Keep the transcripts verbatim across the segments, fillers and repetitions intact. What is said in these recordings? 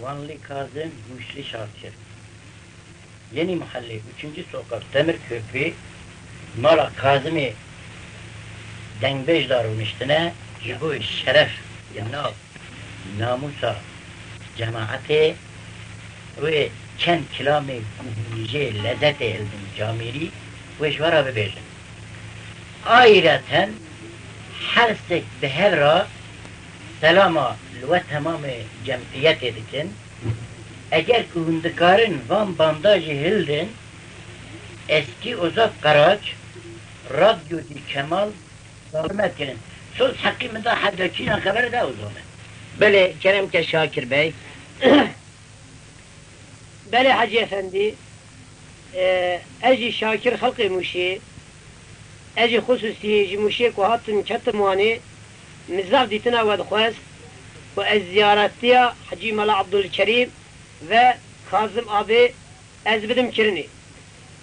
Vanlı Kazım, Muşlu Şakir. Yeni Mahalle, üçüncü sokak, Demir Köprü, mala Kazımê Dengbêj de rûniştine, ji bo şeref, nav, namûsa cemaetê wê çend kilamê guhûnijê lezetê hildin camêrî wê ji we re bibêjin. Ayreten her sek bi hev re selama li we temamê cemiyetê dikin. Eger ku hûn dikarin van banda jî hildin, Eskî Ozad Qeraç, Radyo Dî Kemal, daxmet kirin. Soz heqî min da hevdekîna xebere de o zaman. Belê, kerem ke Şakir Bey. Belê Hecî Efendî, e, ez jî Şakir xelqê Mûşê, ez jî xusûsî ji Mûşê ku hatim ketim Wanê, min zaf dîtina we dixwest ku ez ziyaretiya Hecî Mela Abdulkerîm ve Kazim Abê ez bidim kirinê.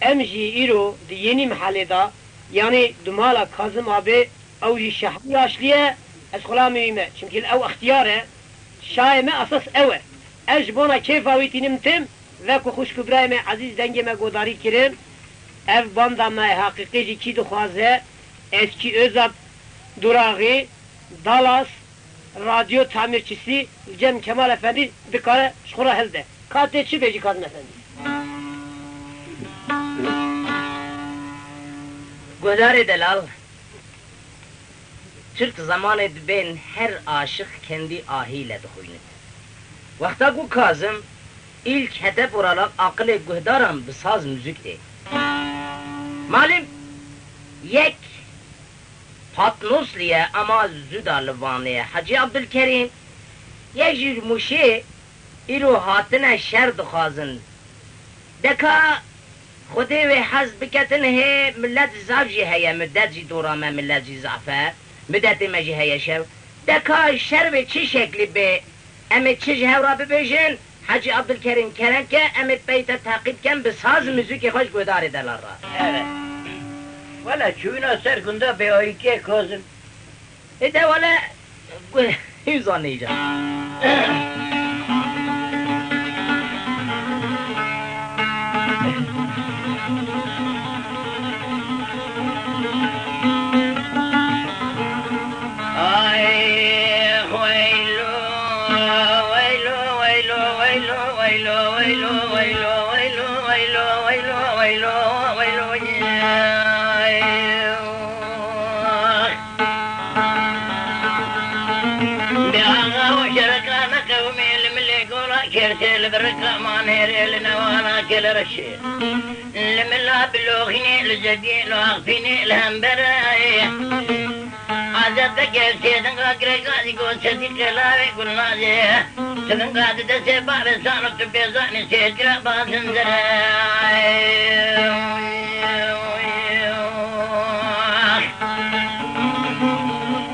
Em jî îro di Yenî Mihelê de, yanî di mala Kazim Abê, ew jî şehra Yaşlî ye, ez xulamê wî me. Çimkî li ew extiyar e, şayê me esas ew e. Ez ji bona kêfa wî tînim tim, veku xwişk û birayê me ezîz dengê me godarî kirin. Ev banda me heqîqî jî kî dixwaze, Eskî Özat Duraxî, Dallas, radyo tamirçisi li cem Kemal Efendî dikare ji xwe re hilde. Ka tê çi bêjî Kazim Efendî? Guhdarê delal, Türk zamanê dibên her aşiq kendi ahî ile dixwînit. Wexta ku Kazim ilk hedef oralak aqilê guhdaran bi saz müzik tê. Malum yek Patnosliye ama zû da li Vanê ye. Hecî Abdulkerîm, yek jî ji Mûşê, îro hatine şer dixwazin. Deka Xwedê wê hez biketin hê, millet zaf jî heye, midet jî dora me, millet jî zaf e, midetê me jî heye şev. Deka şer wê çi şeklî bê, em ê çi ji hev re bibêjin? Hecî Abdulkerîm, kerem ke, em ê pey te teqîb ken, bi saz û muzîkê xwe ji guhdarê delal re. Evet. Wele çûyîna ser gunda bê ayîkê Kazim. Ê de wele, gu-, hîza nêca. Ay, weylo, weylo, weylo. Bi axa û şerika neqewimê li milê gola kêrtê, li birika manêrê, li newala kelreşê. Li mila biloxînê, li cediyê, li axpînê, li hemberê. Azad veke sêdinga girêka zî got sedîqê lawê gulnazê. Sidinga di destê bavê sano tu pê zanî sêdira bazinzere.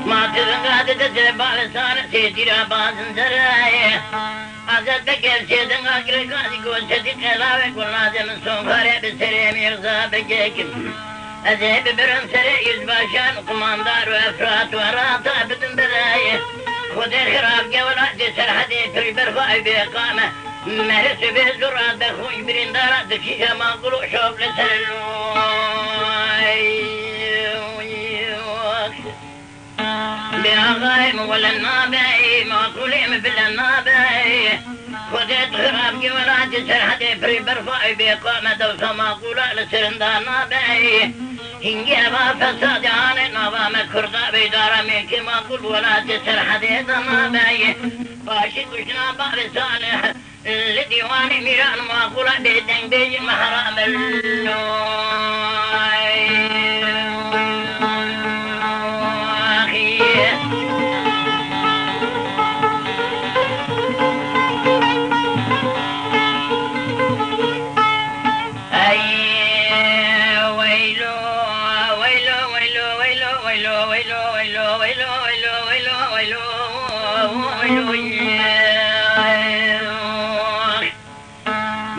Ma sidinga di destê bavê sano sêdira bazinzere. Azad Beker sêdinga girêka zî got sedîqê lawê gulnazê min sonkarê bi serê Mîrza Begê kim. Ez ê bibirim serê yüzbaşan, qumandar û Efrat û Herata bidim berayê. Xwedê xirab ke welatê Serhedê pir berfa ew bêqame. Mehre sibê zû rade xwe ji birîndara dikişe maqul û şop li ser lo. Bê axayê min wele nabe, maqûlê min bile nabe. Xwedê tu xirabkî welatî Serhedê pirî berfa û bê qame dewsa maqûla li ser hinda nabe. Hingî eva fesadê hanê nava me kurda beydara mêkê maqûl welatê Serhedê de nabe. Paşî kuştina bavê Salih. Li dîwanê mîran maqûla bêdengbêjî mehra millo. Ey, weylo, weylo, weylo.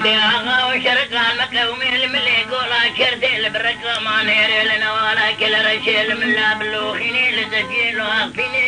Bê axa û şerika neqewimê li milê gola kerdê, li birika manêrê, li newala kelreşê, li mila biloxînê, li zeviyê, li axpînê.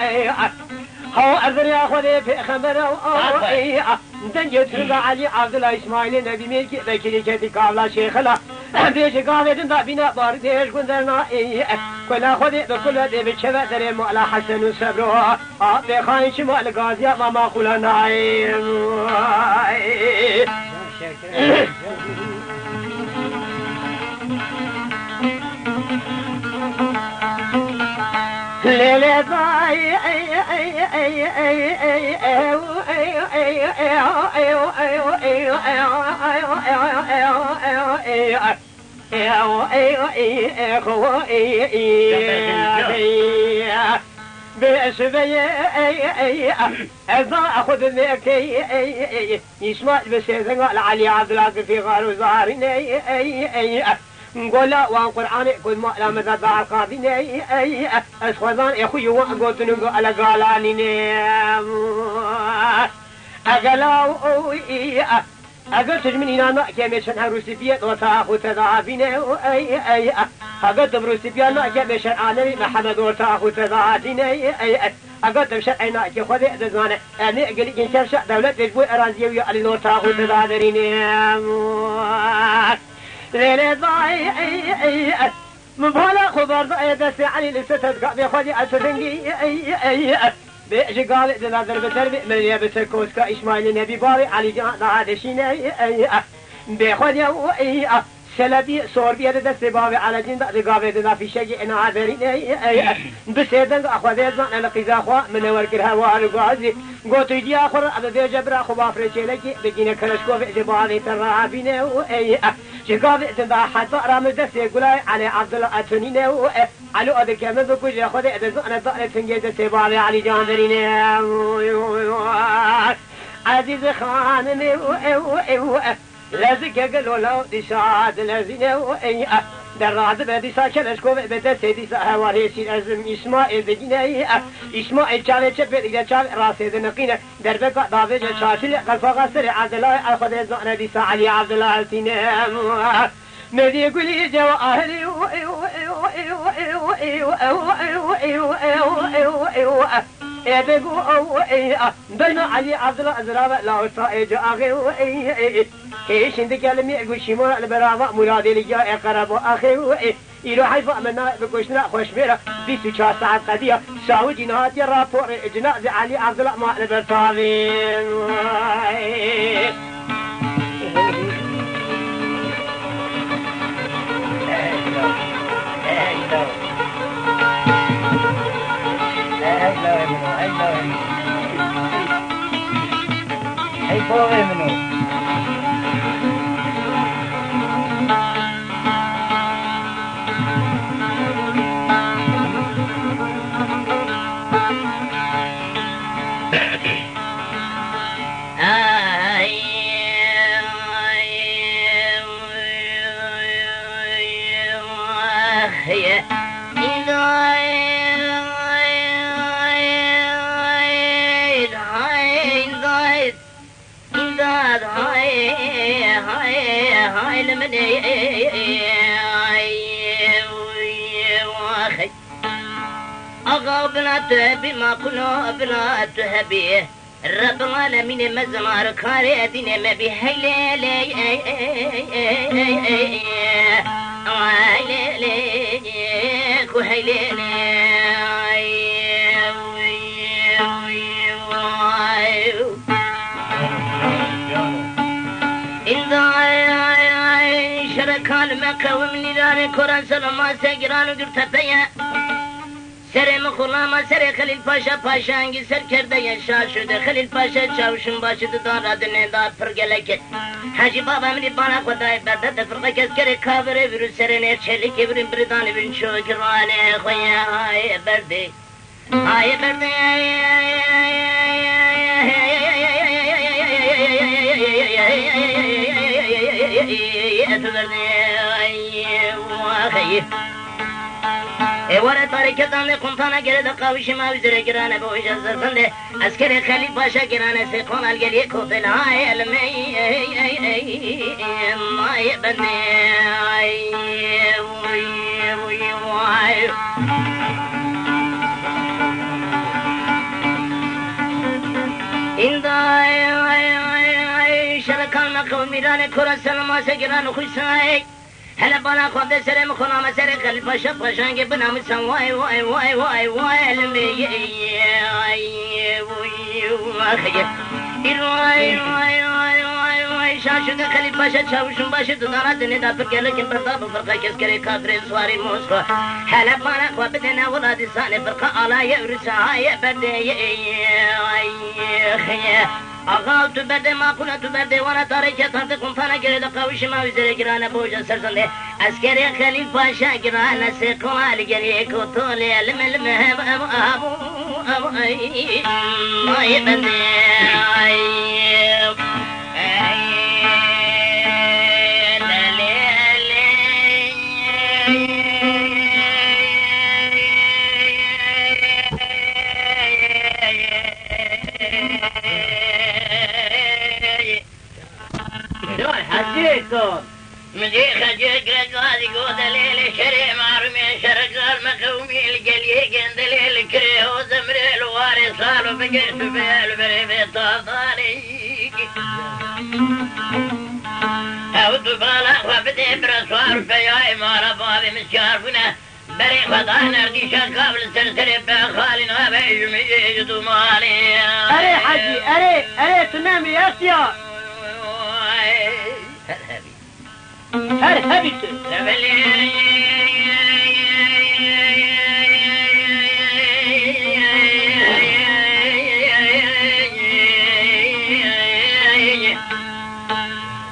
ey, ha, erziriya Xwedê pêxember ew, ey, ha, dengê tunda Elî Abdullah Îsmaîlê Nebî Mêrkî Bekirî ketî kavla Şêxila. Bêje gavê din da bîna bar dêj gundar na, ey, kula Xwedê bi kula dê bi çeve derê mala Hesen û Sebro. A, pêxayîn çima li gaziya mama xula nayê. Lê lê day, ey, ey, ey, ey, ey, ey, ew, ey, ey, ey, ey, ey, ey, ey, ey, ey, ey, ey, ey, ey, ey, ey, ey, Ew, ey, ey, ey, xwe, ey, ey, ey, bê ez be ye, ey, ey, ez da xwe di nêkey, ey, ey, Îsmaîl bi sêzenga li Elî Abdullah bi fîxar û zarîn, ey, ey, ey, gola wan Qur'anê ku mala min de darqabîn, ey, ey, ez xwezan ê xwe yû wan gotin û go ele galanîne. Egela û, ey, Eger tu ji min înan nakê, mêşen her rûsî biyê dota xwe te da bîne, ey, ey, ey. Eger tu bi rûsî biya nakê, mêşen Alemî Mihemed orta xwe te da bîne, ey, ey, ey. Eger tu bi şer'ê nakê, Xwedê dizane. Em ê gelîkên kevşa dewlet ji bo eraziyê wî Elî orta xwe te da derîne. Lê lê day, ey, ey, ey. Min bala xwe berdayê destê Elî li ser tezgabê xwe dî ez tu dengî, ey, ey, ey. Bê ji galê dila derbi derbê min lê bi ser koska Îsmaîlê Nebî bavê Elî Can da deşîne, ey, ey, ey. Bê xwe dî, ey, ey. Selebî sorbiyê di destê bavê Elî Can da di gavê dila fîşegê ena derîne, ey, ey, ey. Bi sêdeng a xwe dê zane li qîza xwe min ê wer kir hewa li gazî. Got tu diya xwe re bi bêje bira xwe bafrê çêlekê bigîne keleşkovê ji bavê te rabîne, ey, ey. Ji gavê din da heta ra min destê gulayê Elî Abdullah etunîne û, e, Elo dike min bikuje Xwedê dizane dane tingê destê bavê Elî Can derîne. Ezîz xanimê û, e, û, e, û, e, lezike gelo law dişa dilezîne û, e, e. Derra dibe dîsa keleşkovê bi destê dîsa hewar hêsîn ezim Îsmaîl digîne. Îsmaîl çavê çepê digre çavê rastê diniqîne. Derbeka davêje çatilê qelfaxa serê Evdila el Xwedê zane dîsa Elî Evdila el tîne. Medî gulî cewa ahirî. Ê bego ew ey, ah, dayna Elî Evdila zirave lawir ta ê ca axê. Hêşin dikelimî guşîmona li berava Muradê li ya ê qerebo axê. Îro heyfa min nayê bi kuştina xweşmêra bîst û çar saet qediya. Şawicî nehatiye raporê cinazê Elî Evdila ma li ber tavê. Hey, bavê min o. Îmdad, hay, hay, hay li min ê, ay, ay, ay. Axa bila tu hebî, maqûlo bila tu hebî. Rebbê alemînê me zimarkarê dînê me bî. Hey lê lê, ey, ey, ey, ey, ey. Ay lê lê, ku hey lê lê, ay, ay, ay, ay. Înda ay, ay, ay, şerekan me qewim nîranê koran selama se giran û Gurtepe ye. Serê min xulama serê Xelîl Paşa, Paşa engî serkerde ye şaşû de. Xelîl Paşa çawşin başi didan ra dinê da pir gelek e. Hecî baba min î bana xwe dayê berde de firqek eskerê kavirê virû serê nê çelikê virûn biridanê bin ço giranê xwe ye. Hayê berdê. Hayê berdê. Tu berdê. Ê were tarîketan de quntana gere de qawişî ma wî zere girane bo îja zerdin de. Eskerê Xelîl Paşa girane sê qonal geliyê kotel ha elmey. May bende. Ay, uy, uy, vay. Înda ay, ay, ay, ay, şerekan me qewmîrane kora selma se giran xwîsay. Hele bana xwende serê min xwe name serê Xelîl Paşa, paşangê binamûsan. Way, way, way, way, way, elmê ye, ye, ay, uy, uy, ax, ye. Îr, way, way, way, way, way, şaşû de Xelîl Paşa çawişûn başê dudana dinê da pir gelek in berda bi firqe keskerê kafirê siwarî Mosko. Hele bana xwe bidêne wila dîsanê firqa ala ye Rûsa, haye berdê ye, ye, ay, ye. Axa, tu berdê maqûle, tu berdê wana tarê ketan te quntana gerê de qawişî ma wî zerê girane boja serzendê. Eskerê Xelîl Paşa girane sê kola li gerê kotolê. Lime, lime, hev, ev, abu, ev, ay, ay, bendê, ay, ay, le, le, le. Can Hecî Kan. Min jê Xecê Giregar got delê li şerê marûmê şerekar me qewmî li geliyê gendelê li kirê ho zemrê li warê sal û bigir tu bê li berê bê tavdanê. Ew tu bala xwe bidê bira swar peyayê mala bavê min şar bûne. Berê xwe da nerdîşa kav li ser serê pê xalî nabe ji min jê ji dû malê. Erê Hecî, erê, erê tu ne miyestiya. Her hebî. Her hebî tu.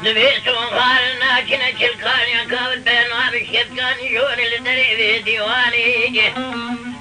Divê soxal nakine çilkaniya kavil bena bi şefkan jor li derê vê dîwanê.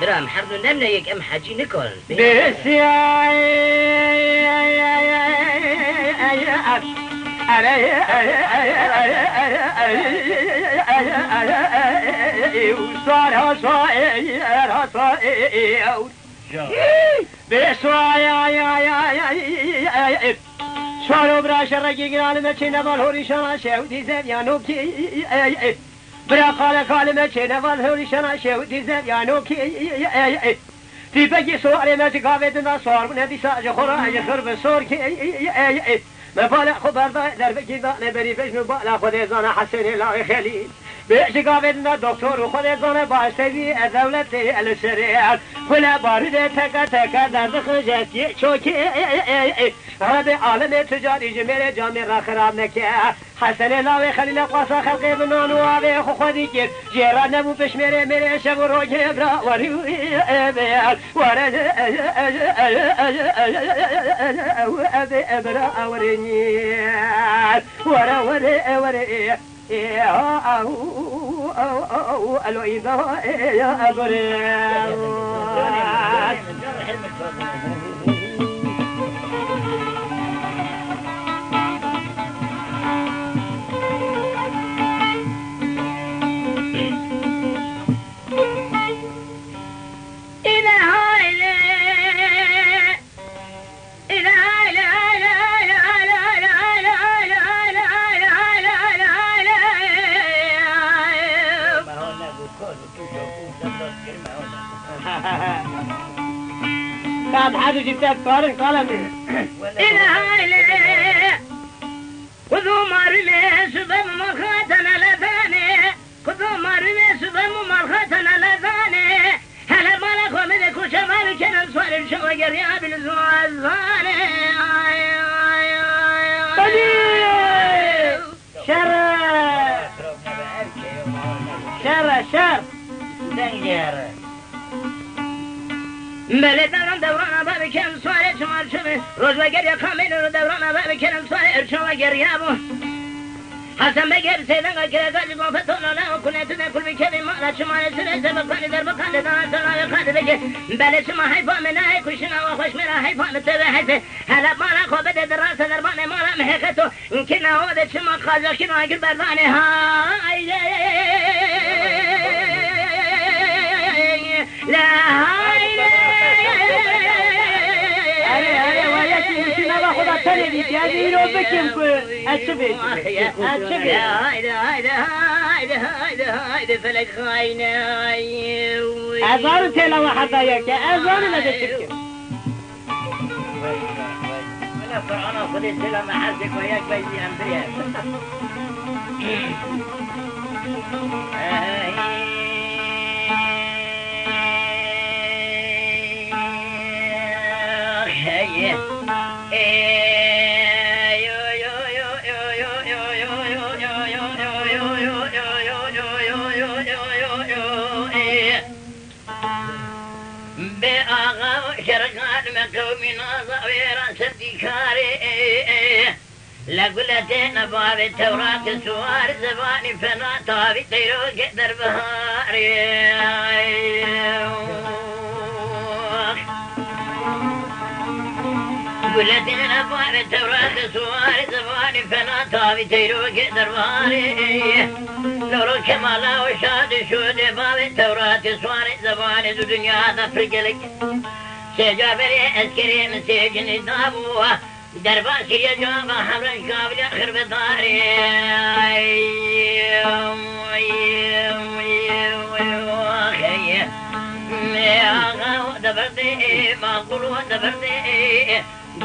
Bira, em her du nemne yek, em hecî nikarin. Bêsiyayê Bêsiyayê. Şaro bira şerekî giranime çêneval horîşana şew dîze viyanokî. Bira qale kalime çêneval horîşana şew dîze viyanokî. Tîpekî siwarê me ji gavê din da siwar bûne, dîsa ji xwe re ji xir bi sor kê. Me bala xwe berdaye derbekî dane berî bejn û bala xwe dê zane Hesenê lawê Xelîl. Bê ji gavê din da doktor û xwe dê zane baştevî e dewletê e li serê. Xwile barî de teke teke derdixin je tiyê çokê. Rebê alemê tu carî ji mêrê camê re xirab neke. Hesenê lawê Xelîle qasa xelqê bi nan û avê xwe xwedî kir. Jê re nebû pişmêrê mêrê şev û rojê bira werî ê bê. Were ê bê bira werê nî. Were were were ê. Ê ha au au au elo îda ê ya ebirê. Jî te karin kalemê. Île hayle. Xwedû marî me sibem marxatene ledane. Xwedû marî me sibem marxatene ledane. Hele mala xwe min de koçe mali kenem sware şewe geriya bil zuazane. Ay, ay, ay, ay. Belê! Şer e! Şer e, şer! Deng jê here. Belê dewran dewrana be bikem sware çimar çimi. Roj ve geriya kamêlo dewrana be bikem sware erço ve geriya bu. Hesen Beg her seydenga kireka ji gofet ona ne o kule tu de kul bikevî mala çimare sire se bakani der bakani da sana ve kadi beke. Belê çima heyfa me ne kuşina ve hoş me ra heyfa me teve heyfe. Hele mala xwe bide dirase derbanê mala me heqeto. Kina o de çima qazaxîna gir berdanê hay. La hay. Erê, erê, we yekî min şî nava xwe da tenê dîtî. Ez ê îro bikim ku ez çi bêjim. Ez çi bêjim. Haydi, haydi, haydi, haydi, haydi, felek haine, ay. Ez zanim têla we heta yek e. Ez zanim ez ê çi bikim. Wela Qur'ana Xwedê sêla me hesê ku yek bey jî em birê. Bê axa û şerxan me qewmî naza wê ra ser dîkarê. Le guletê ne bavê Tewratê suwarê zebanî fena tavî teyrokê derbiharê. Guletê ne bavê Tewratê suwarê zebanî fena tavî teyrokê derbiharê. Loro Kemala û Şadê Şûdê bavê Tewratê suwarê zebanê du dinya de pir gelek. Sê car berê eskerê min sê cinî dabû. Derbas kiriye cava hevren kavile xirbedarê. Axa deberdê, maqul deberdê.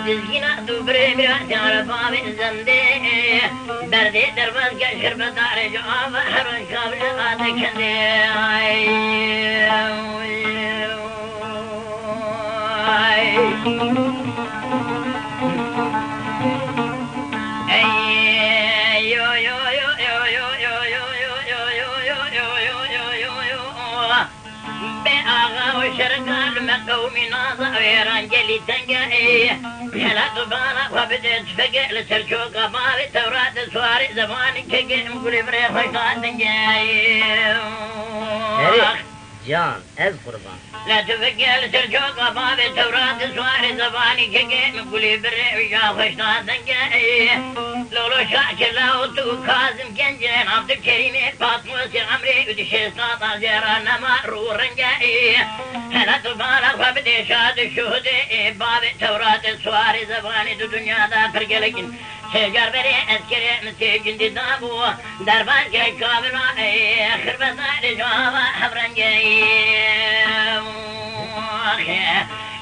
Dizgîna du birê mîratê Erefa ve zendê. Berdê derbas geş xirbedarê cava hevren kavile ate kendê. Ay. Bê axa û şerkan me qewmî naza wêran gelî tenge. Hela tu bala xwe bide tufege li ser çoka bavê Tewratê suwarê zemanê keke em gulê birê xweş da denge. Herê. Can, ez qurban. La tu veke li ser coka bavê Tewratê suwarê zebanî keke min gulî birê wî ya xweş da denge. Lolo Şakir la û tu Kazim Gencên Abdulkerîmê Patmosê Emrê û di şêsta da zêra nema rû renge. Hela tu bala xwe bidê şad û şuhudê bavê Tewratê suwarê zebanî du dinya da pir gelek in. Sê car berê eskerê min sê cindî dabû, derbankê kavila, ê, xirbedarê cava hevrengê.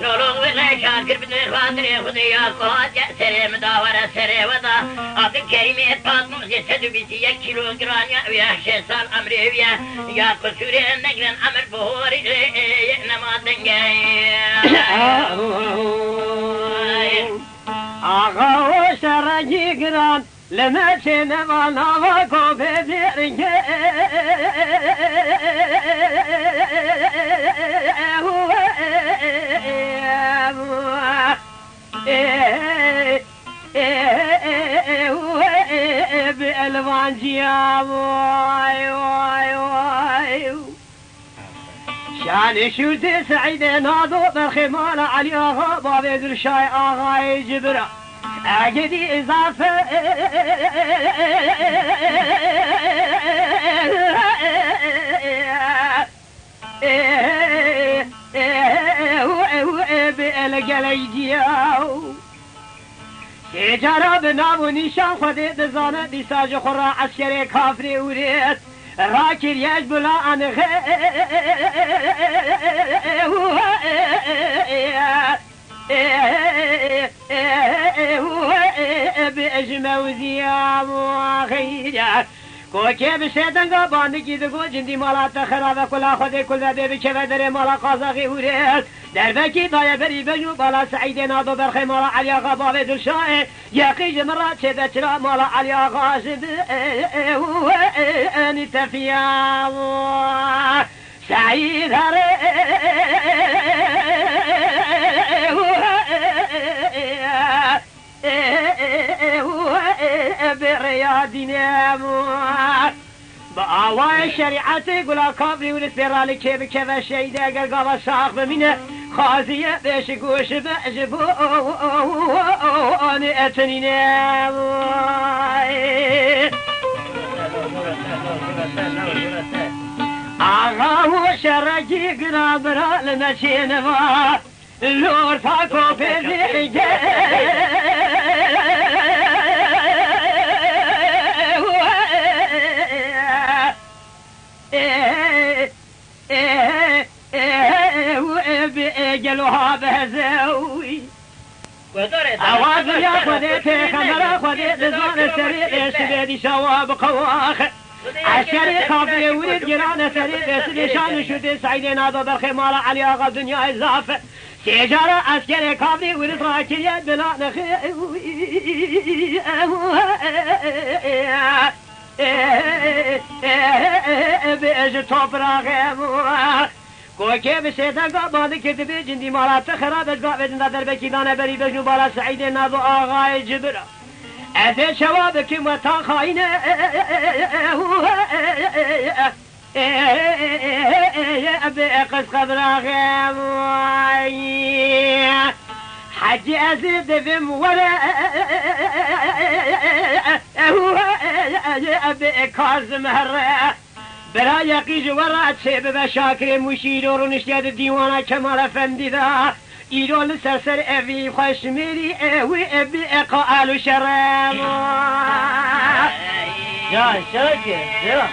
Lolo wele şakir bide xatirê Xwedê ya ku hatiye serê min da were serê we da. Abdulkerîmê Patmosê sed û bîst û yek kîlogramiya wî ye, şêst sal emrê wî ye. Ya qusûrê negirin emir bi horî, ê, ê, nema dengê. Axa û şerengî giran, li me çê neva nava kovê dêrgê. Bi elvanciya vay, vay, vay. Şanê şûrtê Seîdê Nado berxê mala Elî Axa bavê Dilşay Axayê Cibira. Egedî îzafe. Bi ele gelek diya. Sê cara bi nav û nîşan Xwedê dizane, dîsa ji xwe re eskerê kafirê ûrêt rakiriye ji bila anixe. Bêjime û ziya û xeyre. Kokê bi sê denga bandikî digot, cindî mala te xirabe, kula Xwedê kul vebe, bikeve derê mala qazaxê Ûrêz. Derbekî daye berî bejn û bala Seîdê Nado berxê mala Elî Axa bavê Dilşayê. Yeqî ji min re çêbe çira mala Elî Axa ji bi enî tefiya. Seîd herê bê rêya dînê. Bi awayê şerîetê gula kabrî û li pêra li kê bikeve şehîdê, eger gava sax bimîne, xaziye bê ji goş be ji bo anê etinîne. Axa û şerekî gira bira li me çêneva. Lor ta kopê zêge. Gelo ha behzewî. Awa dinya Xwedê, pêxembera Xwedê, dizane serê dê sibê dîşa wa bi qewaxe. Eskerê kafirê wirid girane serê dê sibê şan û şûtê Seîdê Nado berxê mala Elî Axa dinyayê zaf e. Sê cara eskerê kafirê wirid rakiriye bilane xê. Bêje topraxê. Kokê bi sê denga bandikê dibê cindî mala te xera be, gavê dinda derbekî dane berî bejn û bala Seîdê Nado Axayê Cibira. Ez ê çawa bikim we ta xayîne. Bê qisqa biraxê. Hecî ez ê divim were. Bê Kazim here. Bira yeqî ji we re çê bibe Şakirê Mûşî îro rûniştiye di dîwana Kemal Efendî de. Îro li ser ser evî xweşmêrî ew ê bi eqa alo şerem. Ya Şakir, ya.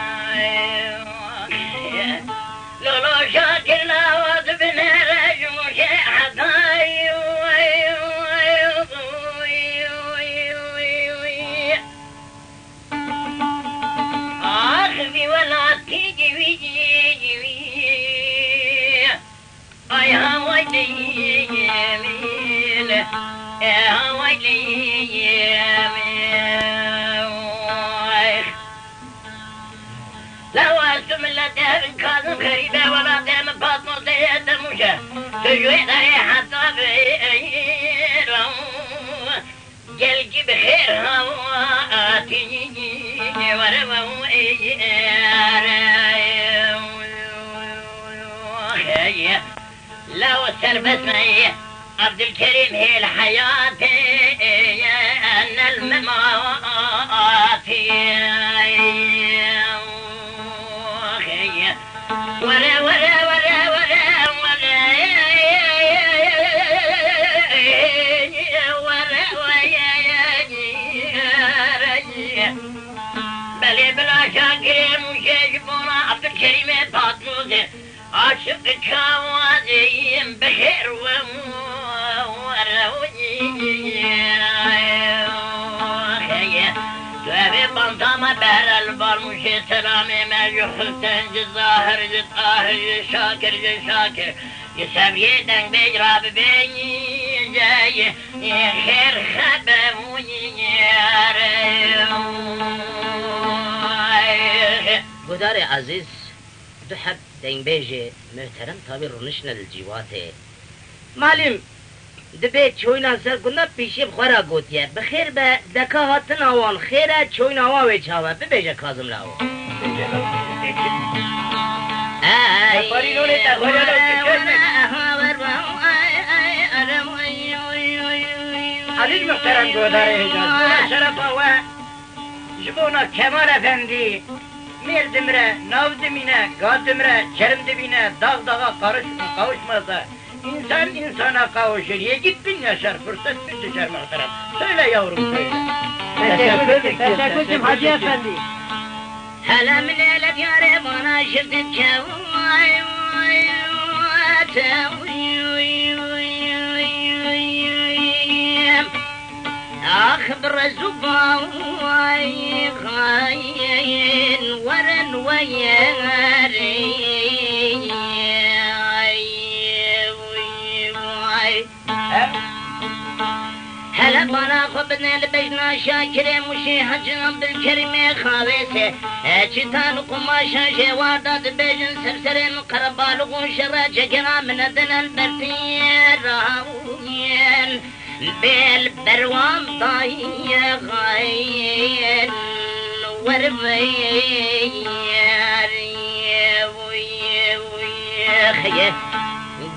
Lolo Şakir nawa dibine re ji Mûşê Hedayî. Ax vî welatî civî civî. Ay haway leyemîn, e haway leyemîn. Lawa tu millet evin Kazım xerîbe, welatê min Patmos de ye, te Mûşe. Tu ji wê derê heta bêro. Gelkî bi xêr hatî, were we û êre. Lawo serbest me, Abdulkerîm hêl heyatê, enel mematî. Were, were, were, were, were. Were, were. Belê bila Şakirê Mûşê ji bona Abdulkerîmê Patmosê. Aşiq çawa deyim bi xêr we were. Tu evê banta me bere li Balmûşê selamê me ji Husên, ji Zahir, ji Tahir, ji Şakir, ji Şakir, ji Sevriyê dengbêj rabibênî, jê xêr xebe wî. Guhdarê ezîz, du heb dengbêjê muhterem tabî rûniştine li cîvatê. Malîm, dibê çoyna ser gunda pîşê bi xwe re gotiye. Bi xêr be, deka hatina wan xêr e, çoyna wan wê çav e. Bibêje Kazim Lawo. Ey, Ezîz muhterem guhdarê hêja, şerefa we. Ji bona Kemal Efendî, mêr dimire, nav dimîne, ga dimire, kerm dibîne, dax daxa qariş û qawişmez e. İnsan insana kavuşur. Ye git bin yaşar, fırsat bin düşer muhterem. Söyle yavrum, söyle. Teşekkür ederim. Teşekkür ederim Hacı Efendi. Hele min ele diyare bana şirdet kev. Ax bi rez û bawayî xayên werin weyerê. Hele bala xwe bidin li bejna Şakirê Mûşê Hecî Abdulkerîmê Xawêsê. Çîtan û qumaşa jê warda dibêjin, ser serê min qerebalix û şere cegera min edin elbertiyê rawiyên. Bêl berwan daye xayên wer veyerê.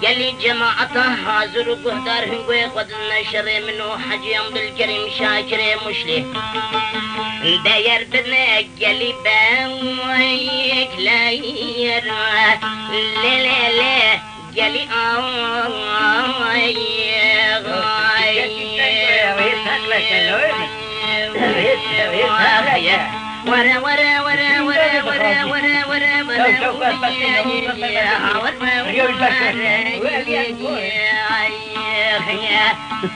Gelî cemaeta hazir û guhdar, hingoyê xwe didine şerê min û Hecî Abdulkerîm Şakirê Mûşlê. Deyer bidine gelî bewek leyr. Lê lê lê gelî ay ay. Were, were, were, were, were, were, were, were, were, were, were, were, were, were, were, were,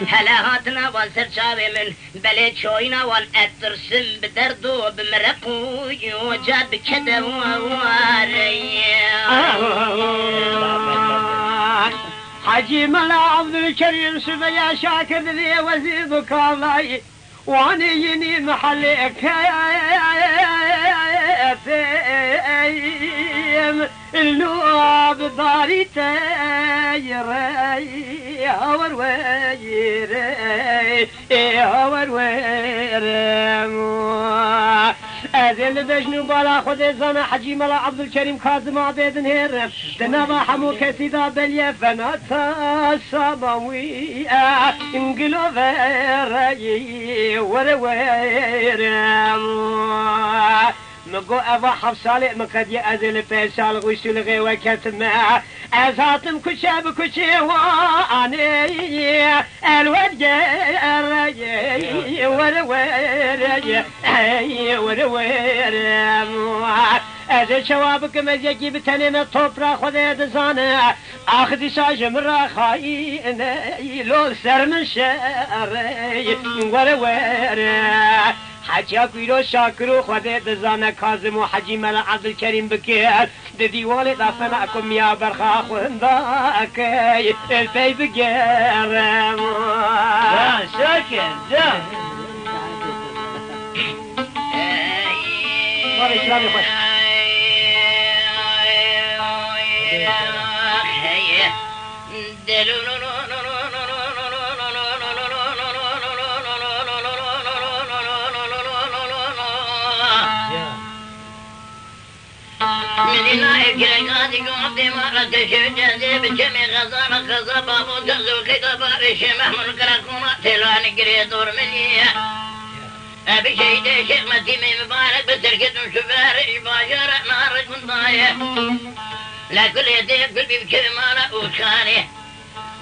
Hele hatina wan ser çavê min, belê çoyîna wan ez tirsim bi derd û bi mireq û yoca bi kede ware. Hecî Mela Abdulkerîm Sibeya Şakir divê wezîr bi kavlayî. Wanê yinî mihelê kem, lu bi darî te rey, hawer weyirê, hawer weyirê. Ez ê li bejn û bala Xwedê zana Hecî Mela Abdulkerîm Kazim a bêdin hêr. Di nava hemû kesî de beliye fena ta sama wî e, gilo vereyî were were. Min got, eva heft salê min qediye, ez ê li pênc sal xwiştûlixê we ketime. Ez hatim kuçe bi kuçê wanê, elwet gereyê were were, ey were were. Ez ê çawa bikim, ez yekî bi tenê me topra Xwedê dizane. Ax dîsa ji min re xayîn e, lo li ser min şer e, were were. Heciya ku îro Şakir û Xwedê dizane Kazim û Hecî Mela Ebdulkerîm bike, di dîwalê de fena ku miya berxa xwenda eke, pey bigere. Can Şakir, can. Barê kilamê xwe. Min nayê gireka digo dêma re teşew cezê bi çemê xezana xeza babo tezo keda barê şê Mehmûd Karakola têlanê girê dor min ye. Ebi şehîdê Şêx Metîmê mibarek bi serketin şuber ji bajara Narik daye. Lekulê dê gul bî bi çemê mala Ûskanê.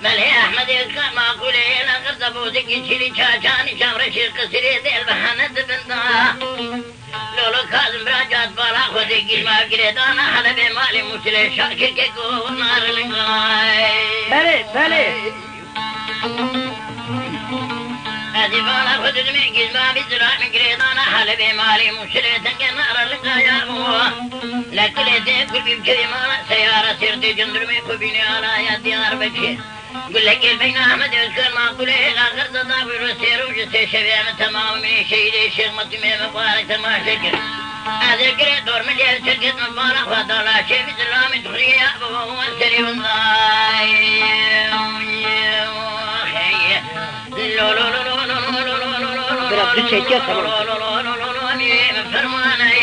Belê Ehmedê Ûskan maqûlê yê laqir de bozikî çilî çaçanî çavreşî qisirê dêl bi hene dibin da. Lolo Kazim bira cat bala Xwedê gîrma girêdana Helebê malê Mûsilê Şakir keko narlingay. Belê, belê. Ez ê bala xwe didimê gîrma bî zira min girêdana Helebê malê Mûsilê tenge narlingaya bû. Lekulê dê kurbî bi kevî mala seyara sêr dê cindurmê ku bînê alaya Diyarbekirê. Gulekê beyna Ehmed Ozkan maqûlê hêla xerza da wî ro sê roj û sê şevê min temamê şehîdê Şêx Metîmê mibarek temaşe kir. Ez ê girê dormilê ez çekit min bala xwe da laşê vî zilamê dixurî ya baba wan serê win day. Bira, tu çekiya, tamam. Fermanê.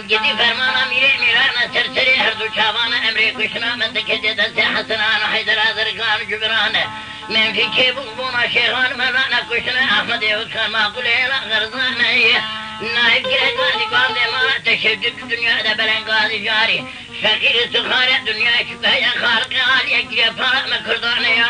Gidî fermana mîrê mîrana ser serê her du çavana emrê kuştina min dikete destê Hesinan û Heyder Azerkan û Cibran. Menfî çêbû bona şêxan me rana kuştina Ehmedê Ozkan maqûlê hêla xerzane. Nayb gireka dîkan dê mala teşeddud dinya de belengazî carî. Feqîr û sixare dinyayê çi heye xaliqê aliyê gire para me Kurdanê ya.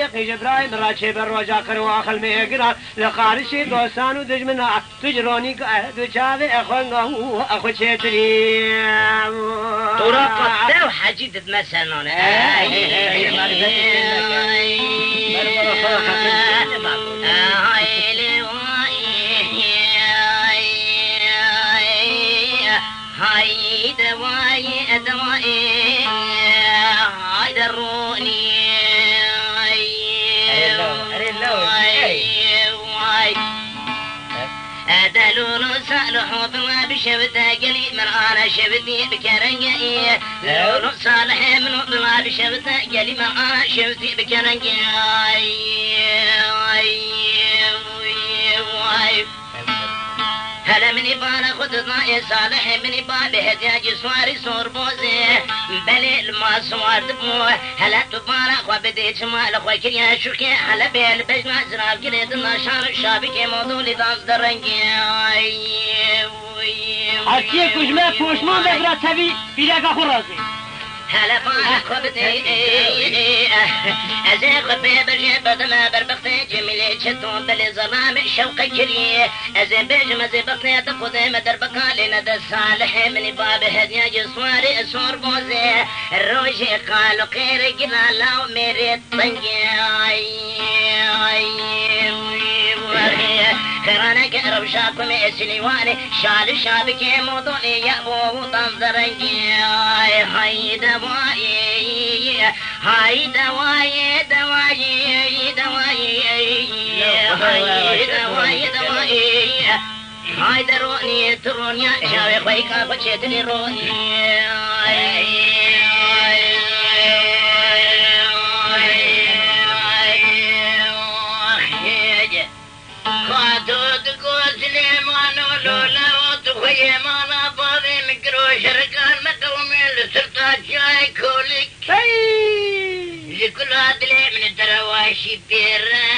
yek ji birayê min re çêbe roja qir û axil mêgira. Li qarişê dosan û dijmina tu ji ronî du çavê xwe nga û xwe çêtirî. Tora qat te û hecî didme ser nane. Ey, ey, ey, marifetê pê neke. Ber were xwe xetir. Hayde vay, de vay, hayde ronî. Erê law, erê law, vay, ey. Vay. Delûn û Salih û Dila bi şewite gelî min ana şewitî bi kerengê. Delûn û Salihê min û Dila bi şewite gelî min ana şewitî bi kerengê. Ay, ay, ay, ay. Hele minî bala xwe dida ê Salihê minî ba bi hediya cî swarî sor bozê. Belê li ma swar dibû. Hele tu bala xwe bidê çima li xwe kiriye şûkê. Hele bê li bejna ziravgirê dina şar û şabikê modolî daz de rengê. Ay, uy, uy, Herçiyê ku ji me poşman be bira tevî pîreka xwe razê. Hele bala xwe bidê. Ez ê xwe pê bejê bedime berbextê Cemîlê çeton belê zelamê şewqe kirî. Ez ê bêjim ez ê bextê te xwedê me derbeka lê nede Salihê minî ba bi hediya cî swarê sor bozê. Rojê qal û qêrê gila law mêrê tengê. Ay, ay, ay, xêraneke rewşa kumê Silîwanê şal û şabikê modolê ya bo û dan zerengê. Ay, hayde vay. Hay dawayê, dawayê, dawayê, hay dawayê, dawayê. Hay de ronî, tu roniya, çavê xwe yî ka xwe çêtirî ronî. Xato digot Silêmano lola û tu xwe yê mala bavê min kiro şerikan me qewimê Çiyayê kolik. Hey! Ji kula dilê min terewaşî pêre.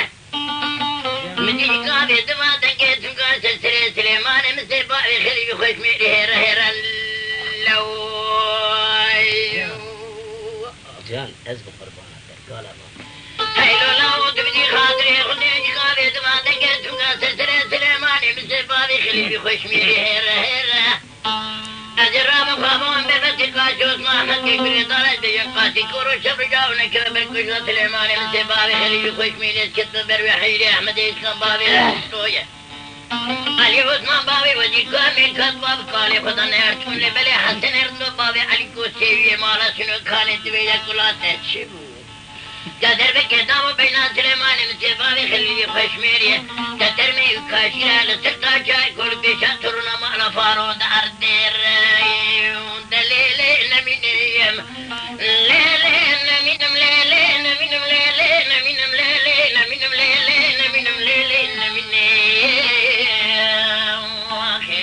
Min dî gavê dima dengê tunga ser serê Silêmanê min sê bavê xelî xweş mêrê hêre hêre leway. Can, ez bi qurbana te, gala min. Hey lola, û tu bidî xatirê Xwedê, dî gavê dima dengê tunga ser serê Silêmanê min sê bavê xelî xweş mêrê hêre hêre. Ez ê rabim xwe bim berbetê Qasî Osman Ehmed kek birê dare bêjin Qasî Koro şev rija û nekeve ber kujla Silêmanê min sê bavê Xelîlî Xweşmîlê ketme ber wê heyrê Ehmedê Îskan bavê Reştoye. Elî Osman bavê Wezîr Kamîl kat bav kalê xwe da neyartûn lê belê Hesen Erdo bavê Elî Kosêwiyê mala Sino kanê divê yek wila te çi bû? Ya derbekê dam û beyna Silêmanê min sê bavê Xelîlî Xweşmêrê, te termê û kaşîra li sirta çay kol pêşa torûna mala Faro de erdê re. De lê lê nemînim. Lê lê nemînim, lê lê nemînim, lê lê nemînim, lê lê nemînim, lê lê nemînim, lê lê nemînim. Wahê.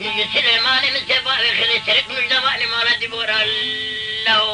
Li Silêmanê min sê bavê Xelî Serik Mujdevanê mala Dîbora Law.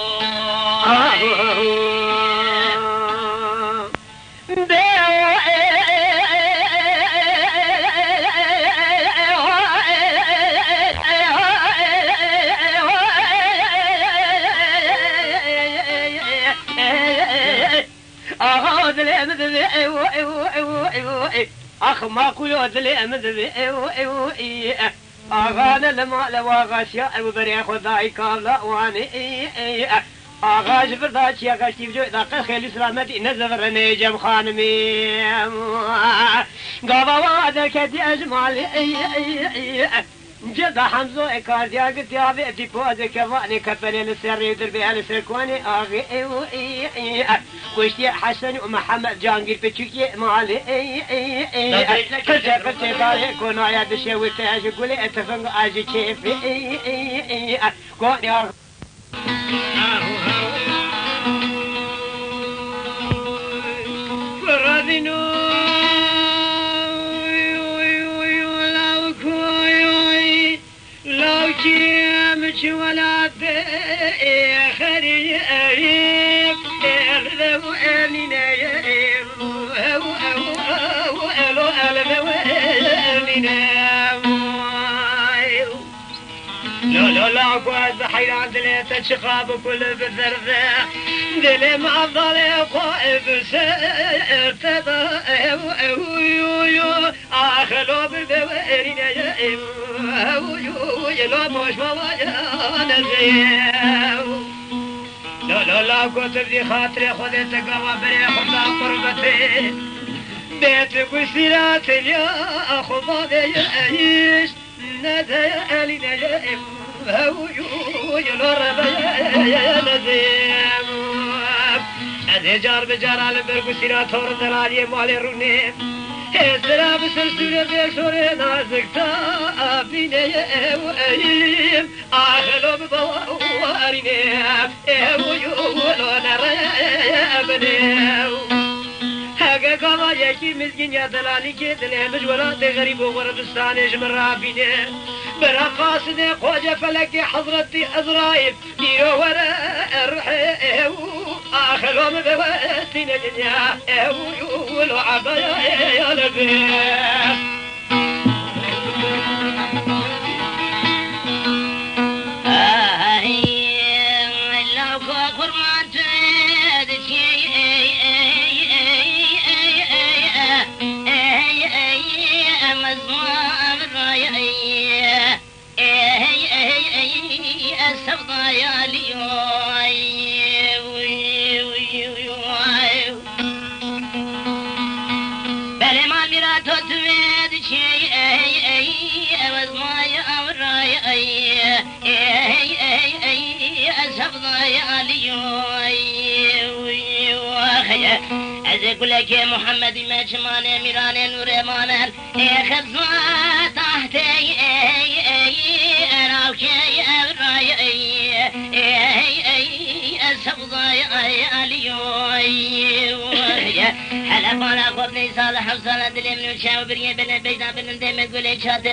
Axa dilê min divê, ew, ew, ew, ew, ew. Ax, maqûlo dilê min divê, ew, ew, ew. Axa ne li male waxa şiya, ew berê xwe dayî kavla wanê. Axa ji vir da çiya xeştî bico, da qe xêlî selametî ne zivirine cem xanimî. Gava wa derketî ez ji malê. Cilda Hemzo e kardiya gitî avê dîpo ez ê kevanê kepenê li ser rê dirbê li ser konê axê. Kuştiye Hesen û Mihemed Cangîr piçûkê malê. Qirçê qirçê dayê konaya dişe wite ji gulê tifing a ji kêfê. Konê ax. Lawkî em çi welatê xerîb êl de û emîne ye. Ew, ew, ew, ew, elo el de û emîne. Lo, lo, lo, ku ez bi heyran dilê te çiqa bi kul bi zerde. Dilê min avdalê xwe bi ser te da. Ew, ew, yo, yo. Ax, lo bi dewerîne ye, ew, ew, lo boş mala ye, nezê. Lo, lo, la gotim dî xatirê Xwedê te gava berê xwe da qurbetê. Bê tu gusîra tenya xwe bavê ye, eyiş. Nede elîne ye, ew, ew, lo rebe ye, nezê. Ez ê car bi cara li ber gusîra tor delaliyê malê rûnê. Hêzira bi ser sûrê bê şorê nazik ta bîne ye, ew, ew. Axelo bi bawarîne, ew, ew, lo nere binê. Hege gava yekî mizgîn ya delalîkê dilê min ji welatê xerîb û xurbistanê ji min rabîne. Bira qasidê Xoce Felekê Hezretî Ezraîl, dîro were ruhê ew, axelo min vewestîne dinya, ew, lo ebaya ya lebê. Belê mal mîra to tu vê diçê, ey, ey, ew ez may ewray, ey, ey, ey, ey, ez hevdayê Alî yo, ey, ey, ey, ez ê gulekê Muhemmedî me çimanê mîranê nûrê manen, ê xebza tahtê, ey, ey, erawkê ewray, ey, ey, ey, ez hevdayê Alî yo, ey, ey. Hele bala xwe binêsa li hewsala dilê min û çaw biriyê bine beyda binin dê me gulê çatê.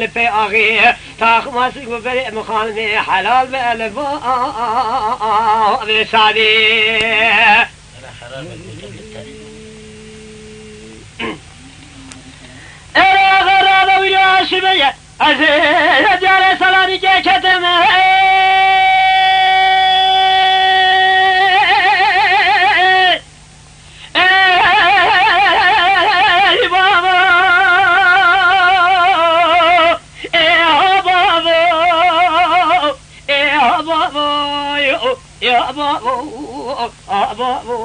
li pey axê. Taxmas û berê min xanimê helal be li bavê Sadê. Ere xerabe wî aşibe ye. Ez ê diyarê Selanikê ketim. Ey babo, ey babo, ey babo, yo, yo babo, a babo,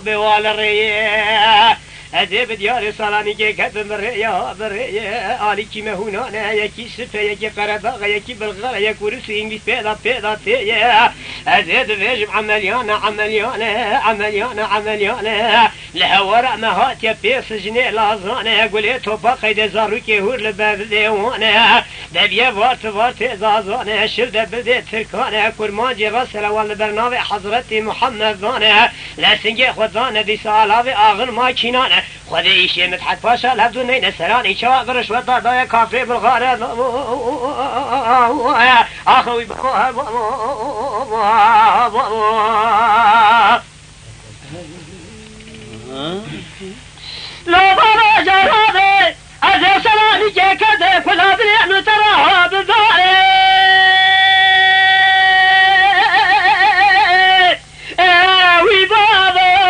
bê wale reye. Ez ê bi diyarê Salanîgê ketim bi rêya, bi rêye. Alîkî me hûnan e, yekî Sif e, yekî Qeredax e, yekî Bilxar e, yek Ûris û Îngilîz pêda, pêda tê ye. Ez ê dibêjim emeliyane, emeliyane, emeliyane, emeliyane. Li hewara me hatiye pê sicnê lazane, gulê topa qeyde zarokê hûr li berdê wan e. Deviye vart vart tê zazane, şil de bildê tirkane, kurmancê resele wan li ber navê Hezretî Muhemmed zane. Lê singê xwe dane dîsa alavê axir makînan e. Xwedê îşê Midhet Paşa li hevdû neyne seranî çawa bi rişweta daye kafrê Bilxare. Axewî. Lo baba caradê, ez ê seranî kekerdê kula bilê min te ra bidare. Ewî baba.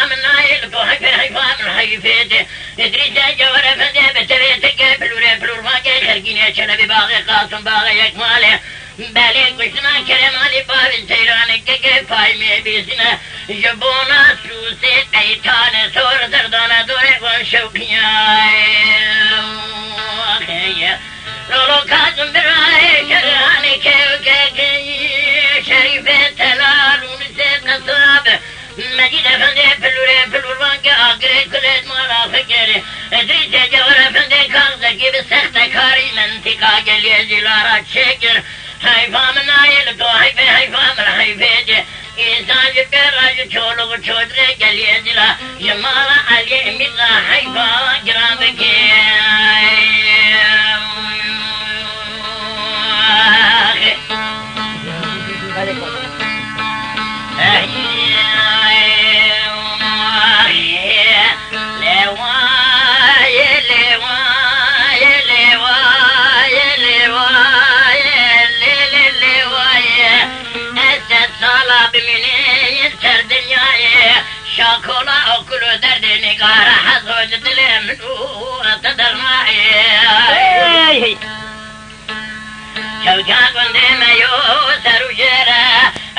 Çelebi baxê Qasim baxê yek malê. Belê kuştina Kerem Alî bavê seyranê keke pay me bîsine. Ji bona sûsê qeytanê sor serdana dorê wan şewqiyayê. Lolo Kazım birayê şeranê kevkekê Şerîfê telal û misê qesab. Mecîd Efendê pilûrê pilûrvanke agirê kulê mala xwe kerê. Edrîsê Cewher Efendê kaxzekî bi sextekarî mentîqa geliyê zîlara çêkir. Heyfa min nayê li to heyfê heyfa min heyfê cê. Însan ji pê re ji çoluk û çodirê geliyê zîla ji mala Eliyê Mîrza heyfa giran bike. Sala bimînê ser dinyayê, şakola okul û derdê nîgara hezo ji dilê min û te dernayê. Hey, hey. Çewça gundê me yo ser û jêr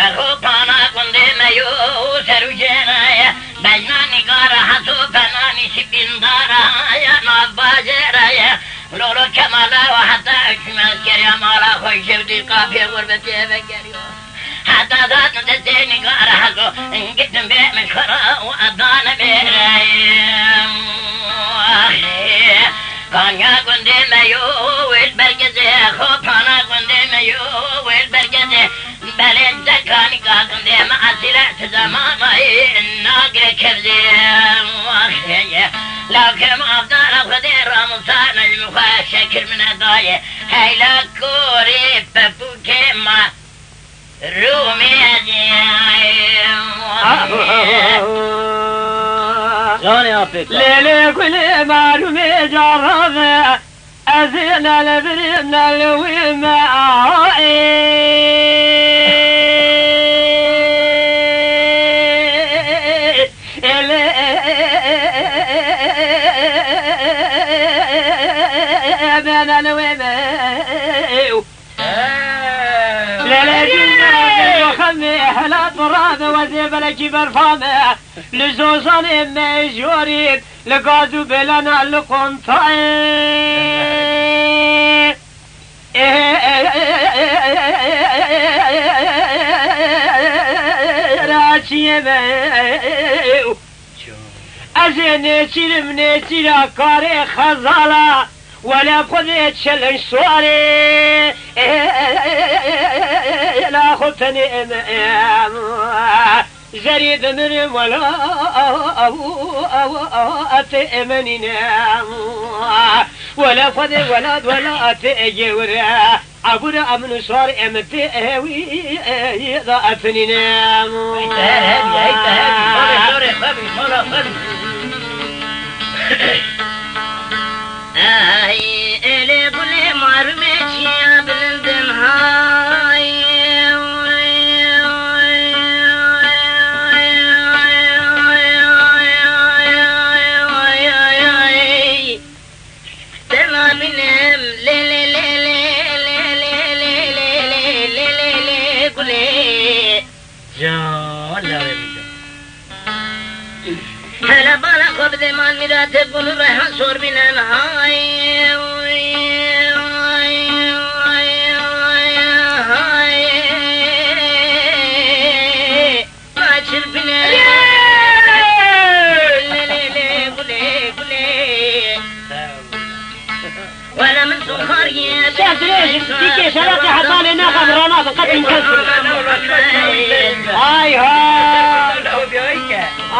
e, xopana gundê me yo ser û jêr e. Bejna nîgara heso penanî şibîndara ya nav bajêr e. Lolo Kemala û heta hikûmet keriya mala xwe jewdî qapê xurbetê vegeriyo. Heta zat destê nîgara heso, gitin bê min xwe ra û edane bê reyim. Kanya gundê me yo wêl bergezê, xopana gundê me yo wêl bergezê. Belê dekanî ka gundê me esîle tu zemanayê nagire kevzê. Lawkê me avdara Xwedê ramûsane ji min xwe şekir min e dayê. Heyla korê pepûkê me. Rûmê ez ê. Canê apê ka. Lê lê gulê me rûmê cara ve. Ez ê ne li vir im ne li wî me. Ê lê me ne li wê me. Lê lê dîne xemê helat rabe wezê belekî berfa me. Li zozanê me jorî, li gaz û belana li qontayê. Raçiyê me. Ez ê nêçîrim nêçîra karê xezala, wele Xwedê çelin şwarê, la xwe tenê em, em, zerî bimirim wela, etê emenîne, wele Xwedê wela, wela etê egê wire. Abûra em nûsar em tê ewî da efinîne. Ey teher hebî, ey teher bî, mala şorê xwe bî, mala xwe bî. Ey, elê gulê marumê çiya bilindin hay. Te nabînim lê lê lê lê gulê. Can lawê min can. Hele bala xwe bidê mal mîratê gul û reyhan sor bînin hay. Hay. Çirpine. Lê, lê, lê, gulê, gulê. Wele min soxar ye. Şev dirêj, dîkê şereqê hetalê naxev rana bi qet îmkan kir. Ay ha.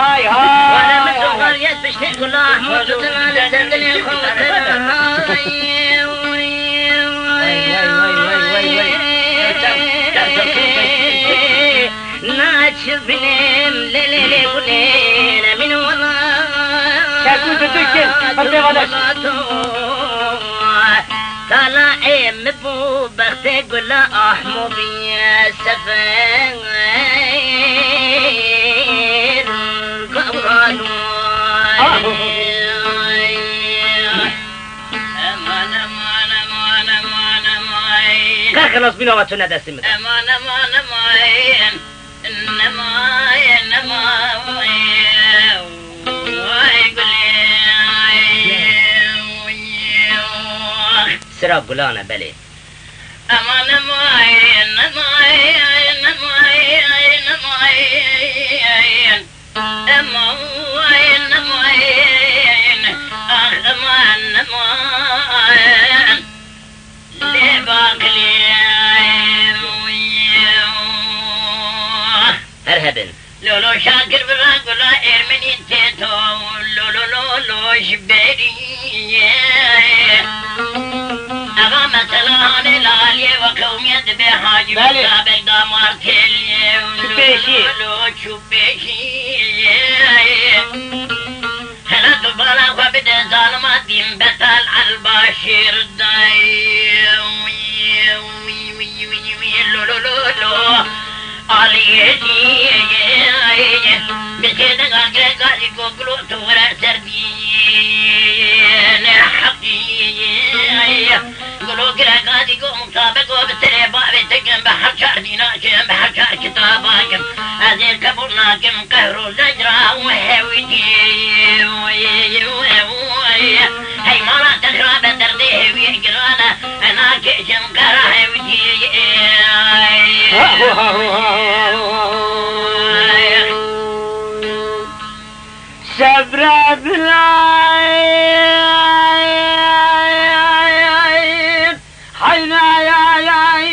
Ay ha. Wele min soxar ye, piştê gula Ahmud dina li ser dilê xwe. Naçibinim lê lê lê gulê, min wela. Çekû didik, pir pê vane. Tala ê min bû bextê gula Ahmû bîye sefer. Gavran. Ah. Eman, eman, eman, eman. Nasbîna we tune destê min de. Ema nema nema, nema nema, vay gulê. Sira gulan e, belê. Ema nema nema, nema nema, ema nema nema, ah ema nema. Lê baqilê. Her hebin. Lolo Şakir bira gula Ermenî tê to. Lolo lolo ji berî. Eva mesela hanê li aliyê ve qewmiye dibe Hacî Belê. Musa Beg damar têliyê. Çi pêşî? Lolo lolo çû pêşî. Hela tu bala xwe bide zalima dîn betal elbaşir dayê. Lo lo lo lo. Aliyê diyê. Bi sêdega gireka dî goglo tu were ser diyê. Ne heqiyê. Gulo gireka dî go mutabeko bi serê bavê te kim, bi her çar dîna kim, bi her çar kitaba kim. Ez ê qebûl nakim qehro zecra û hewdî. Hey mala te xirabe derdê hewiyê girane, ez nakêşim qehra hewdî. Sebra dilay. Heynayayay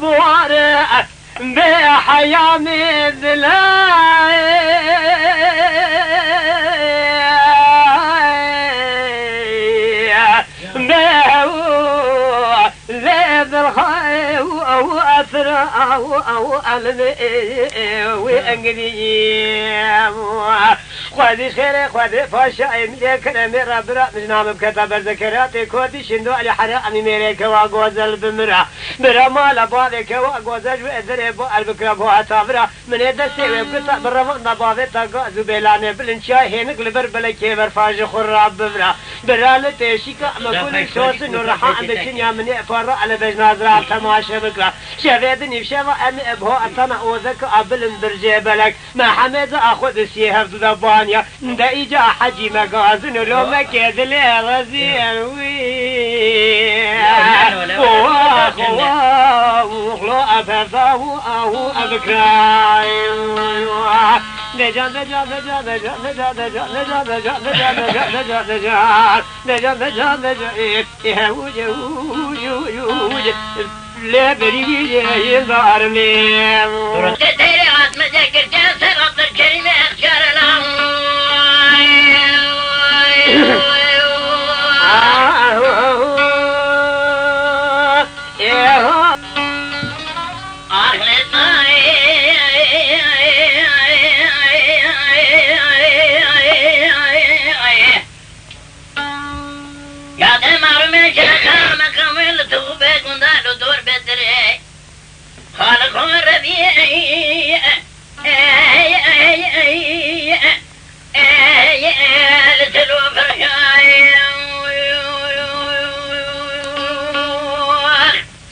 buhare bê heyamê dile. Bê lê dirxay ew efra ew elmê wê engirî. Xwedî xêrê xwedê paşayê mîrê keremê re bira mijna min biketa berzekeratê kotî şindo elî hera emî mêrê kewa gozel bimira. Bira mala bavê kewa gozel ji wê derê bo el bikira bo heta vira. Min ê destê wê bigirta bi revanda bavê ta gaz û bêlanê bilind çiya hênik li ber belekê berfa ji xwe rabibira. Bira li têşîka me kulî sosin û reha em biçin ya min ê para ele bejna zira temaşe bikira. Şevê di nîvşeva em ê bi ho etana ozek a bilind bircê belek. Me hemê di axwe di siyê hevdu de baniya. De îca hecî me gazin û lomekê dilê rezîl wî. Owa, owa, uxlo efefda û ahu ebikra. Decan, decan, decan, decan. Decan, decan, decan, decan, decan, decan, decan. Decan, decan, decan, e, e, he, uc, e, uc, uc, uc, uc. Lê berî yê darmê. Te teyre atmece kirçe ser Abdülkerim'e efkar lan. Ah, oh, oh, oh. Eh, oh. Ah, le, ay, ay, ay. Ya de marumê şereqa meqamê li tu be gunda li dor bedirê. Xaliqo Rebî, ey, ey, ey, ey, ey, ey, li tu lo firşayê.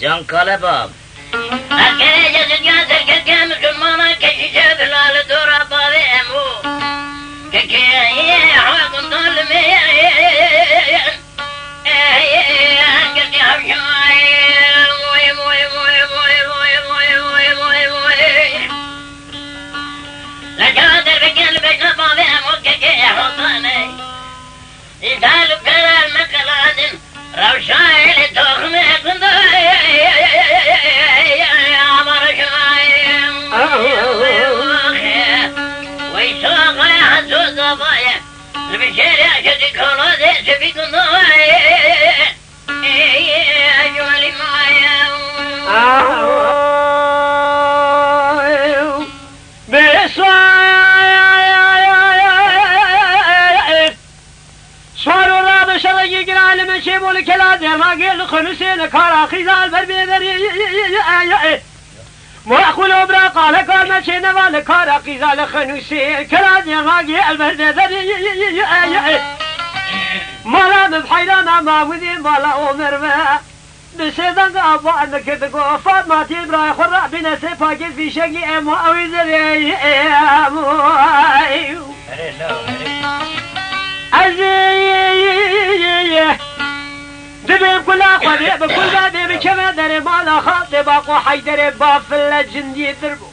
Can Kale bab. Askerê Yezîdiyan serkeftiya misilmana keşîşe bila li dora bavê Emo. Kekê ha gundan li me. Li ca derbekê li bejna bavê Emo kekê hotane. Îdal û keral me qeladin, rewşa êlê toximê gundayê, amar şayê. Wey soxaya hesû zabaye, li bijêrê şedî kolodê sibî gundayê. Ey, ey, ey, ey, ey, ey, ey, ey, ey. Bê soxaya. Swar û rabe şerekî giran li min çêbû li kela dêrnagê li xinûsê li kara xîza li ber bê berî. Moxul û bira qale kar me çê neva li kara xîza li xinûsê kela dêrnagê li ber bê berî. Mala min bi heyrana ma widê mala Omer ve. Bi sê deng a ba em kirdi ku Fatma tê birayê xwe re bîne sê pakêt fîşekî em û ew ê zerê em û ew. Erê, law, erê. Ez ê dibêm kula xwe dê bi kul be dê bi keve derê mala xaltê ba qo Heyderê ba file cindî dir bû.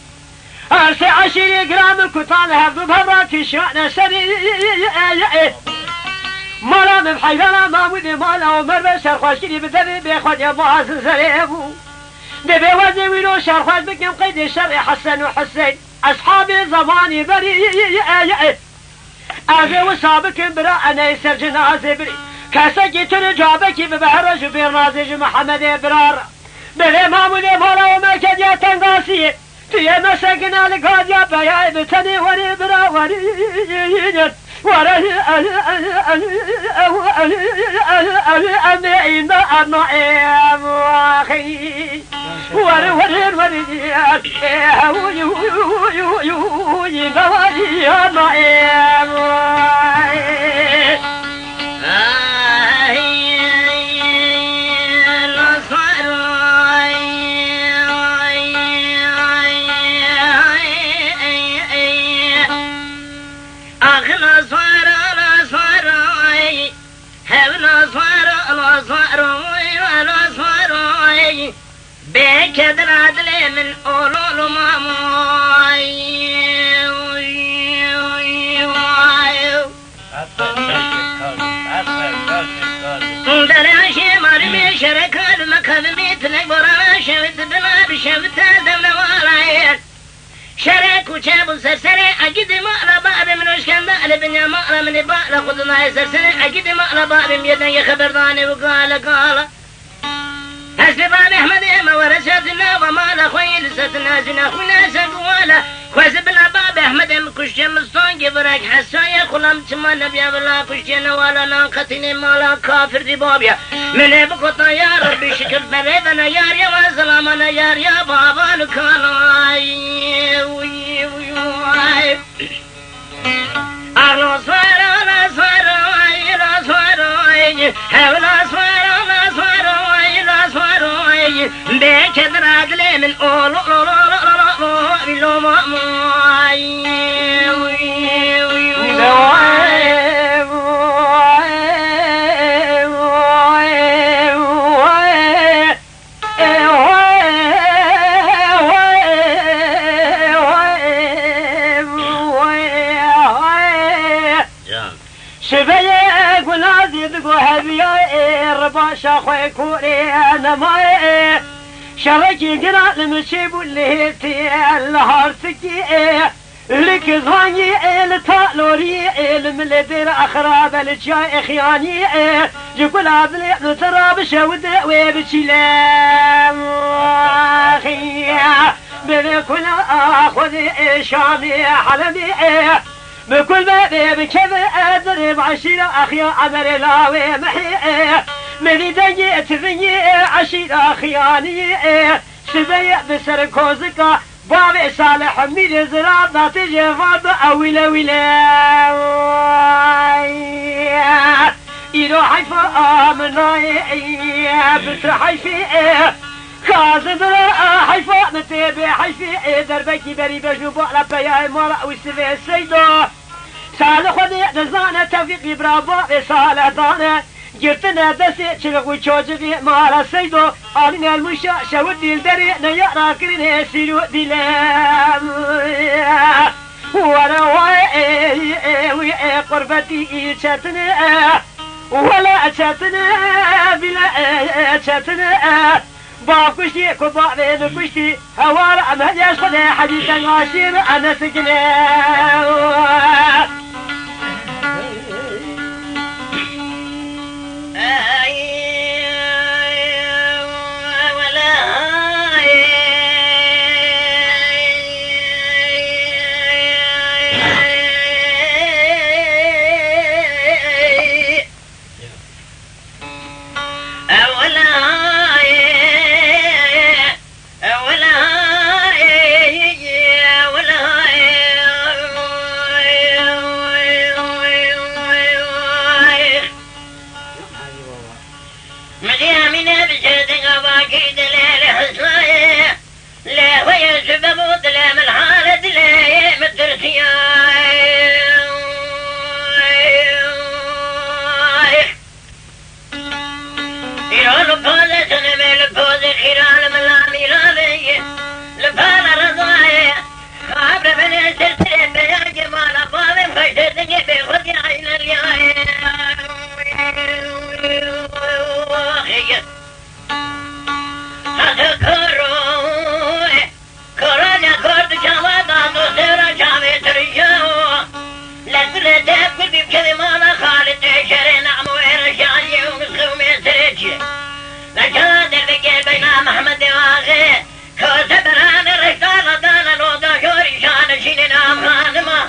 Her sê eşîrê giran û kutan hevdu bi hev re kişane serî. Mala min heyrana Mamûdê mala Omer be serxweşkirî bi devê bêxwediya mazin zerê bû. Dibê wezê wî ro şerxwez bikim qeydê şerê Hesen û Huseyn. Eshabê zemanî berî. Ez ê wisa bikim bira eneyê ser cinazê birî. Kesekî tu li cabekî bibe here ji bêrnazê ji Mihemedê bira re. Bi vê Mamûdê mala Omer kediya tengasiyê. Tu yê mesekine li gadiya peyayê bi tenê werê bira werî. Were em ê îna em ê em axî. Were were were. Bê kedira dilê min ololo mamoy. Dere şê marî me şere kalime kavimî tinek borana şevit dina bi şevite devre walaye. Şere kuçe bu sersere egidi mala babim noşkenda ele binya mala mini bala kudunay sersere egidi mala babim yeden ye haberdanê bu gala gala. Hesbê babê Ehmedê me were serdina ve mala xwe yê li serdina zina xwîna ser guwala. Xwezi bila babê Ehmedê min kuştiye min stongê virek hesayê xulam çima nebiya bila kuştiye newala nan qetînê mala kafir dî babiya. Min ê bikota ya Rabbî şikir berê bena yar ya ve zelamana yar ya baban kanay. Uy, uy, uy. Can. Şiveyê gunazî digo heviya ê ribaşa xwe kûrê nemaye ê. Şerekî giran li min çêbû lê tê li hartikî ê. Li kizanî ê, li talorî ê, li milê dêr axirabe, li çiyayê xiyanî ê. Ji kula dilê min tira bişewite wê biçîle. Bi vê kula Xwedê ê Şamê Helemê ê. Bi kul be bê bikeve ê dirê eşîra axiya emerê lawê mehê ê. Min dî dengê tivinyê ê eşîra xiyanî ê. Sibeyê bi ser kozika Bavê Salih Mîrê Zirar datê jê vado ewîle wîle. Îro heyfa min nayê, bi tu heyfê, Kazim heyfa min tê bê heyfê, derbekî berî bejno bala peyayê mala wî sivê Seydo. Salih Xwedê dizane Tevfîqî bira bavê Salih dane. Girtine destê çiliq û çocixê mala Seydo, anîne li Mûşa şewitî li derê neyara kirinê sîr û dîle. Were wê, wî, qurbetî çetine, wele çetine, bîle çetine. Bav kuştî ku bavê min kuştî, hewara em hediya ji Xwedê hecî tengaşiyê min em nesikine. Tirtirê peyangê mala bavê xweşderdinê bêxwedî eyneliyayê. Hede karo, e, karo ne kar di çava da do sera çavê tirîja o. Lez bi lez hep kurdî kevê mala Xalid ê şerê namo êre şaniyê û misxê û mêsirê çi. Ve çava derbekê beyna Mehmedê Axê. Kase berane reştana dane loda jorî şane şîne nam xanima.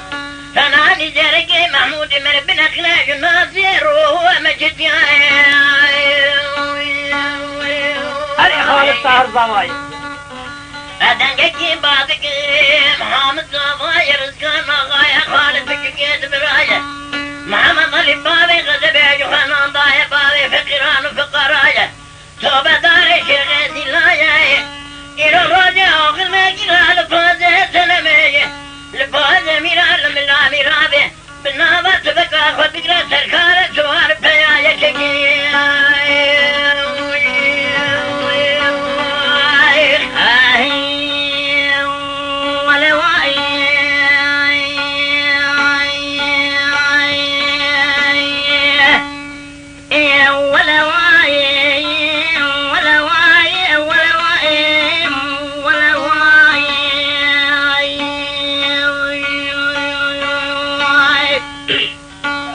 Senanî cerekê Mehmûdî mere bineqine ji nazê roho me cidiyayê. Erê Xalid Tahir Zavayê. Ve dengekî badikim Hamid Zavayê, Rizgan Axayê, Xalid Biçikê Dibirayê. Mihemed Elî bavê Xezebê ji xwe nan dayê, bavê feqîran û fiqarayê. Tobedarê Şêxê Zîlayê, îro rojê axir me gîra li pazê senemê ye. Li pazê mîra li mila mîra be, bi nava tibika xwe bigre serkare ciwar peya yekekî.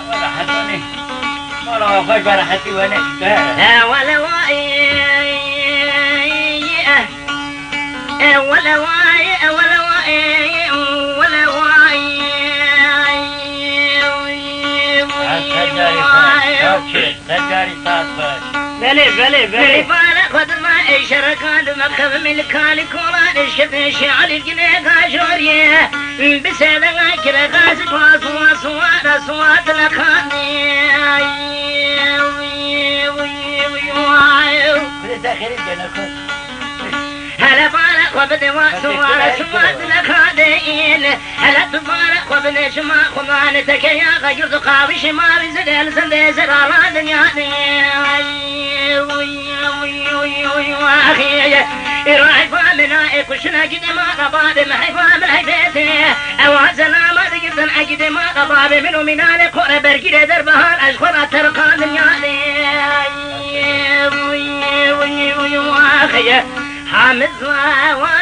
Wala hetanî. Wala xweş be rehetî we ne. Belê, belê, belê. Rêbana xwe dima ey şereka li meqevimê li kalî kolan ê şefê şealî ginê gajoriye. Bi sedega kire gazik wa suwa suwa da suwa dilexanê. Ay, uy, uy, uy, uy. Kure te xêrî gene xwe. Hele bara xwe bide wa suwa suwa dilexanê. Hele tu bara xwe bide şima xwe mane teke ya xwe yurdu qawişê ma wî zide li zindê zirara dinya ne. Ay, uy, uy, uy, uy, uy, axiye. Îro heyfa min a ê kuşina gidê ma da badê min heyfa min heyfê tê. Ewa zenama digirtin a gidê ma da babê min û mînanê xwe re bergîrê derbehar ez xwe ra terqa dinya ne. Ay, uy, uy, uy, uy, axiye. Hamid wa-, wa-,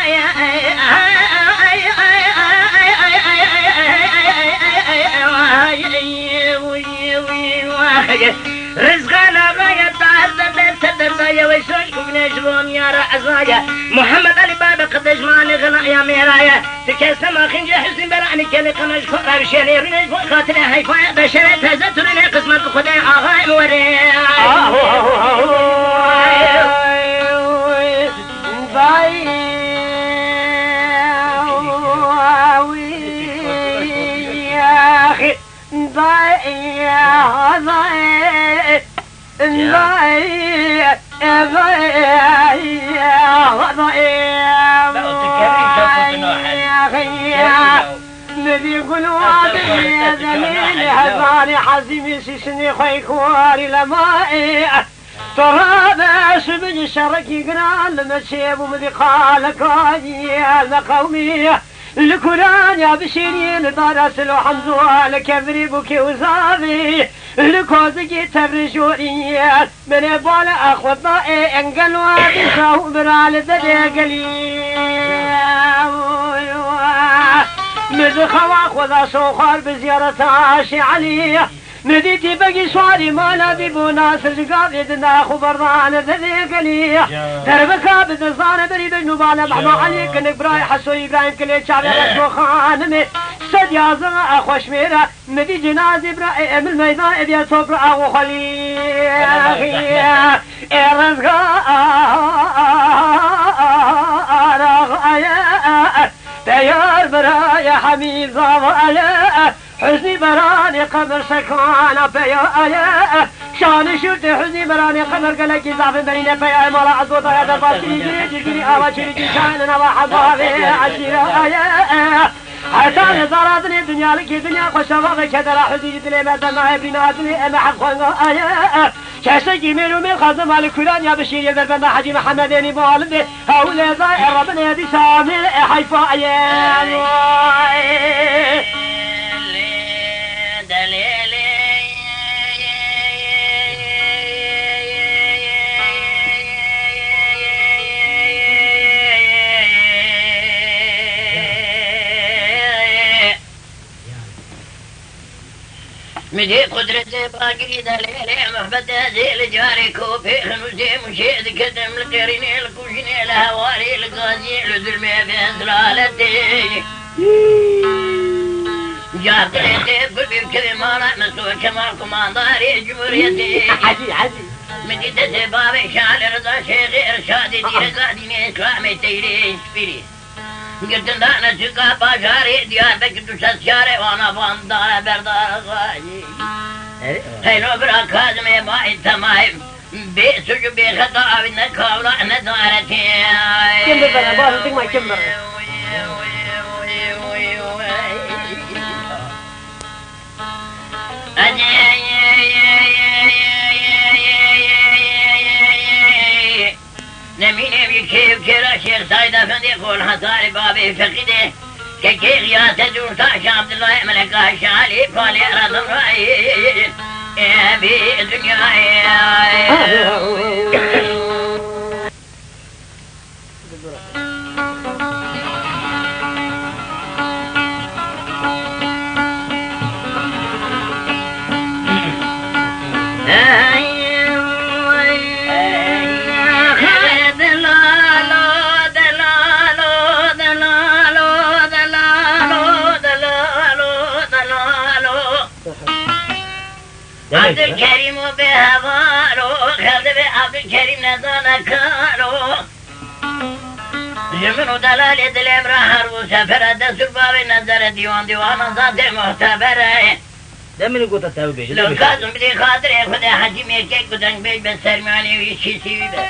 Rizgan Axayê Tahir Zerdê ser derdaye wey soş kuvne ji bo miyara ezaye. Muhammed Elî Babe qidejmanê xinaya mêraye. Ti kes nema xîncê Hüsnî Beranî kelê qemej xwe rewşenê rûnê ji bo xatirê heyfaya beşerê teze turînê qismet bi Xwedê Axayê min were. Aho, aho, aho. Vay, vay, vay, vay, vay, vay, Nebî gul û adê zelîlê hezarê hezîmê sîsinê xwe xwarî lema ê. Torane şibin şerekî giran li me çêbû min dî qalekayî me qewmî. Li Kuraniya bişêrî li dara Silo Hemzo li kevirî bûkê û zavî. Li kozikî tevrê jorî. Min ê bale axweta ê engel wa dîsa û bira li dedê gelî. Min di xewa xwe da şoxar bi ziyareta Şêh Elî. Min dîtî begî şwarî mala dî bû nasir ji gavê di nax û berdan li dedê gelî. Derbika bi dizane berî bejn û bale Mehma Elî kinik birayê Heso Îbrahîm kilê çavê Reşo Xanimê. Sed yazin e xweşmêre. Min dî cinazê bira ê Emil meydan ê diya sofra awo xwelî. Ê rizgar aye, peyar bira ye hemî zava ye. Hüznî beranê qemir sekana peya ye. Şanê şûrtê hüznî beranê qemir gelekî zafê berîne peya ye. Mala ez gotaya derbasî girê girgirî awa çirikî şanê nava hezavê eşîra ye. Hetanê zara dinê dinya likê dinya xweşa va ve kedera huzîrî dilê me de nayê bîna dilê eme heq xwenga aye. Kesekî mêr û mêr xazim ali Kuraniya bişîriye derbenda Hecî Mehemedê nî mualim de hewlê da e rabinê dîsa mêr e heyfa aye. Mi dê qudretê bagirî de lê lê muhbetê zê li carê kopê xinûsê mûşê diketim li qêrînê li kûjinê li hewarê li gaziyê li zulmê fezlaletê. Cardinê tê gul bî kevê mala min so Kemal kumandarê cumhuriyetê. Hecî, hecî. Min dî destê bavê Şalê Reza Şêxê Irşadê dî Reza dînê Îslamê teyrê spîrî. Girtin dane çika bajarê Diyarbekir du sed şarê wana van dane berdara xayî. Erê, Heylo bira Kazimê bayî temayî. Bê suc û bê xeta avî ne kawla ne daretê. Kim bibere, bavê dikma kim bibere. Nemînê wî kê û kêra Şêx Saîd Efendî Qol Hezarê bavê Feqîdê, kekê Xiyase Dûrtaş Abdullah Meleka Şalî Palê Radorayê, Evî Dinyayê. Abdülkerim o bê hevaro, xelde bê Abdülkerim nezane karo. Ji min û delalê dilê min re her bû sefere, destûr bavê nezere dîwan dîwana zatê muhtebere. De min gota tewbê, ji Lo bê. Kazim bidî xatirê Xwedê hecî mêrkek ku dengbêj be sermiyanê wî şîsî wî be.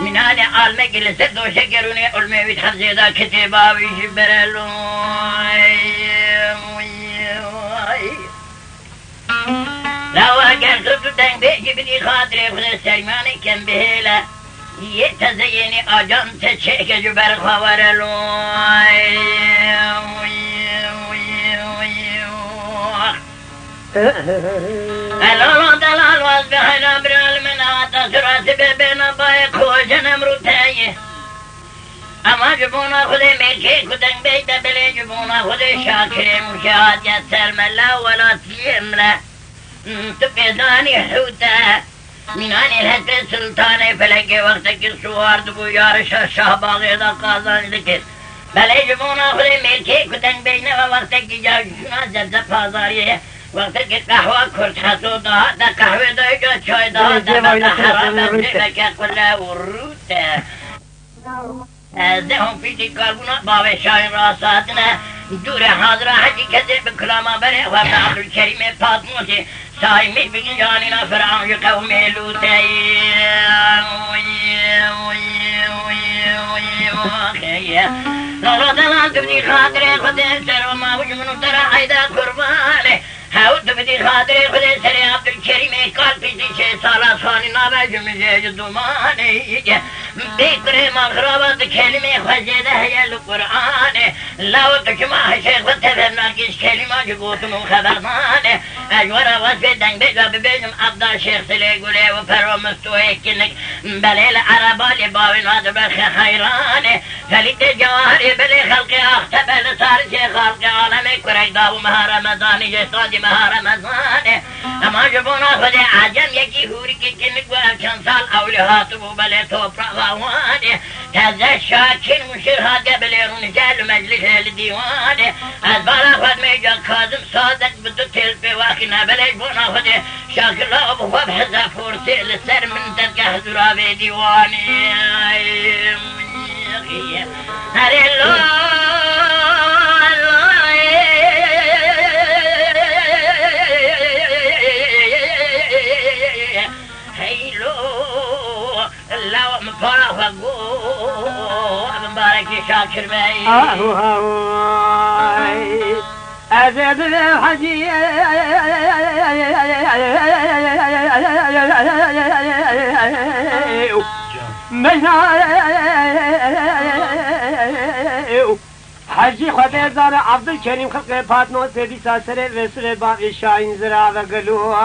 Mînanê almekî li ser doşekê rûnê ulmê wî di hevzê de kitêba wî jî bere lo. Lawa ger tu tu dengbêjî bidî xatirê Xwedê sermiyanê kem bihêle. Yê teze yenî acan te çêke ji ber xwe were lo. Helalo delalo ez bi heyna biralime newata surasi be bêna bayê kojen emrû teye. Ema ji bona Xwedê mêrkê ku dengbêj de belê ji bona Xwedê Şakirê mûşe hatiye ser me la welatiyê min re. Tu pêzanî hûte. Mînanê hespê Sultanê Felekê wextekî siwar dibû yarişa Şahbaxê de qazanc dikir. Belê ji bona Xwedê mêrkê ku dengbêj nebe wextekî carjûna zebze pazariyê, wextekî qehwa kurt heso dihate qehwê de ca çay dihate bete herabe zêveke qule û rûte. Ez de hom pîtî kalbûna bavê şahîn rasthatine. Dûre hazira hecî kesê bi kilama berê xwe bi Abdulkerîmê Patmosê Saîmî bigin janîna Firavun ji qewmê Lûteyê. Lala delal tu bidî xatirê Xwedê ser û mawij min û te re eyda qurbanê. Hew tu bidî xatirê Xwedê serê Abdulkerîmê kal pîtî çê sala sanî nabe ji mijê ji dumanê. Bê kurê ma xiraba tu kelimê xwe zêde heye li Qur'anê. Lawo tu çima hişê xwe tev hev nakî ji kelîma ji gotin û xeberdanê. Ez were wesfê dengbêja bibêjim Evda Şêx Silê Gulê û Pero Mistoyê kinik. Belê li Ereba lê bavê nadibe xe heyranê. Felîtê Cewaherê belê xelqê axtebe li tarîxê xalqê alemê kurek dabû meha Remezanê jê sazî meha Remezanê. Ema ji bona Xwedê Ecem yekî hûrikê kinik bû ev çend sal ewlî hatibû belê topraxa Wanê. Teze Şakir Mûşir hatiye belê rûnişe li meclisê li dîwanê. Ez bala xwe dimêja Kazim Sazek bi du têl pê wexîne belê ji bona Xwedê Şakir law bi xwe bi heza forsê li ser min dergeh zûravê dîwanê. Herê lo, hey lo, law min para xwe go, Mibarekî Şakir Bey. Ahu, ahu, ay. Ez ê divê hecî mejna hecî xwe bê zane Abdulkerîm xelqê Patmosê dîsa serê vê surê bavê şahîn zirave gelo.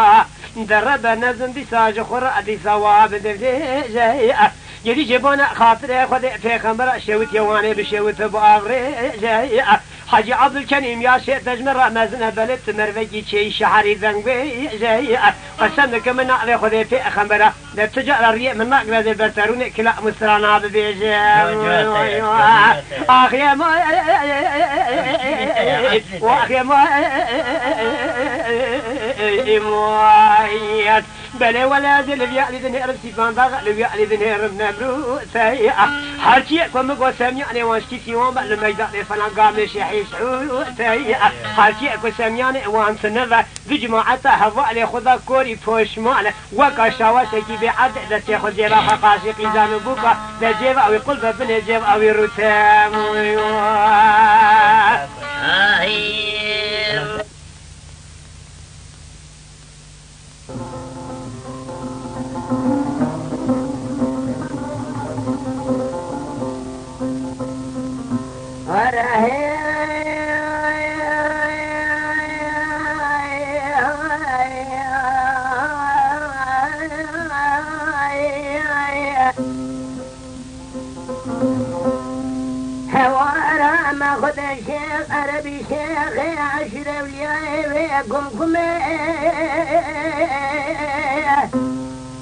Derebe nezin dîsa ji xwe re dîsa wa bi divêje. Yedî ji bona xatirê Xwedê pêxembera şewitiye wanê bi şewit bi avrêje. Hacî Abdulkerîm ya şêt dejmera mezin e, belê tu mervekî çêyî şeherî deng wê jeyî. Qesem dikim min navê Xwedê pêxembera, de tu cara riyê min nagire dê berterûnê kila û strana bibêje. Axê ma, axê ma, Belê wele ez ê li vî alî dinêrim sîpandaxa, li vî alî dinêrim Nemrûsey. Her çiyê ku min got semyanê wan şkî sîwan be li meydanê falan gamê şehî şûtey. Her çiyê ku semyanê wan tune ve, du cemaeta hevalê xwe da korî poşmale. Weka şawaşekî bê erdê destê xwe zêva xwe qaşî qîzan û bûka de cêva wî qul be binê cêva wî rûtem. Hewara me xwedê şêx erebî şêxê eşrewliyayê wê kumkumê.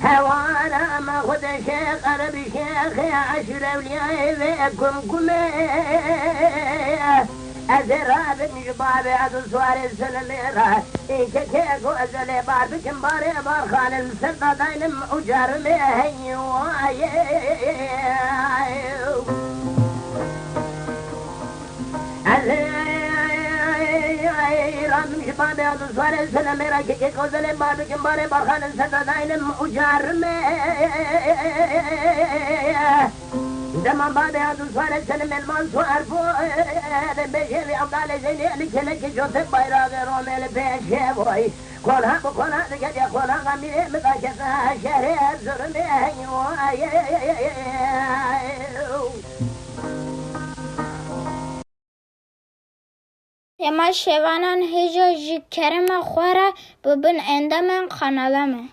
Hewara me xwedê şêx erebî şêxê eşrewliyayê wê kumkumê. Ez ê rabim ji bavê ez û Suarê Selimê re. Kekê gozelê bar bikim barê barxanin ser dadaynim û carimê heyî wayê. Ez ê rabim ji bavê ez û Suarê Selimê re. Kekê gozelê bar bikim barê barxanin ser dadaynim û carimê. Dema bavê ez û Suarê Selimê li van suar bû, dibêje wî Evdalê Zeynê li kelekî cote bayraxê Romê li pêşê boy. Kona bi kona digeriya kona xemîrê min dakete şehrê Erzurumê. Temaşevanan hêja ji kerema xwe re bibin endamên kanala me.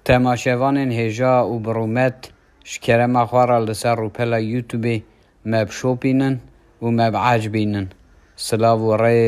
Temaşevanên hêja û bi rûmet, ji kerema xwe re li ser rûpela YouTubeê me bişopînin û me biecibînin. Silav û rê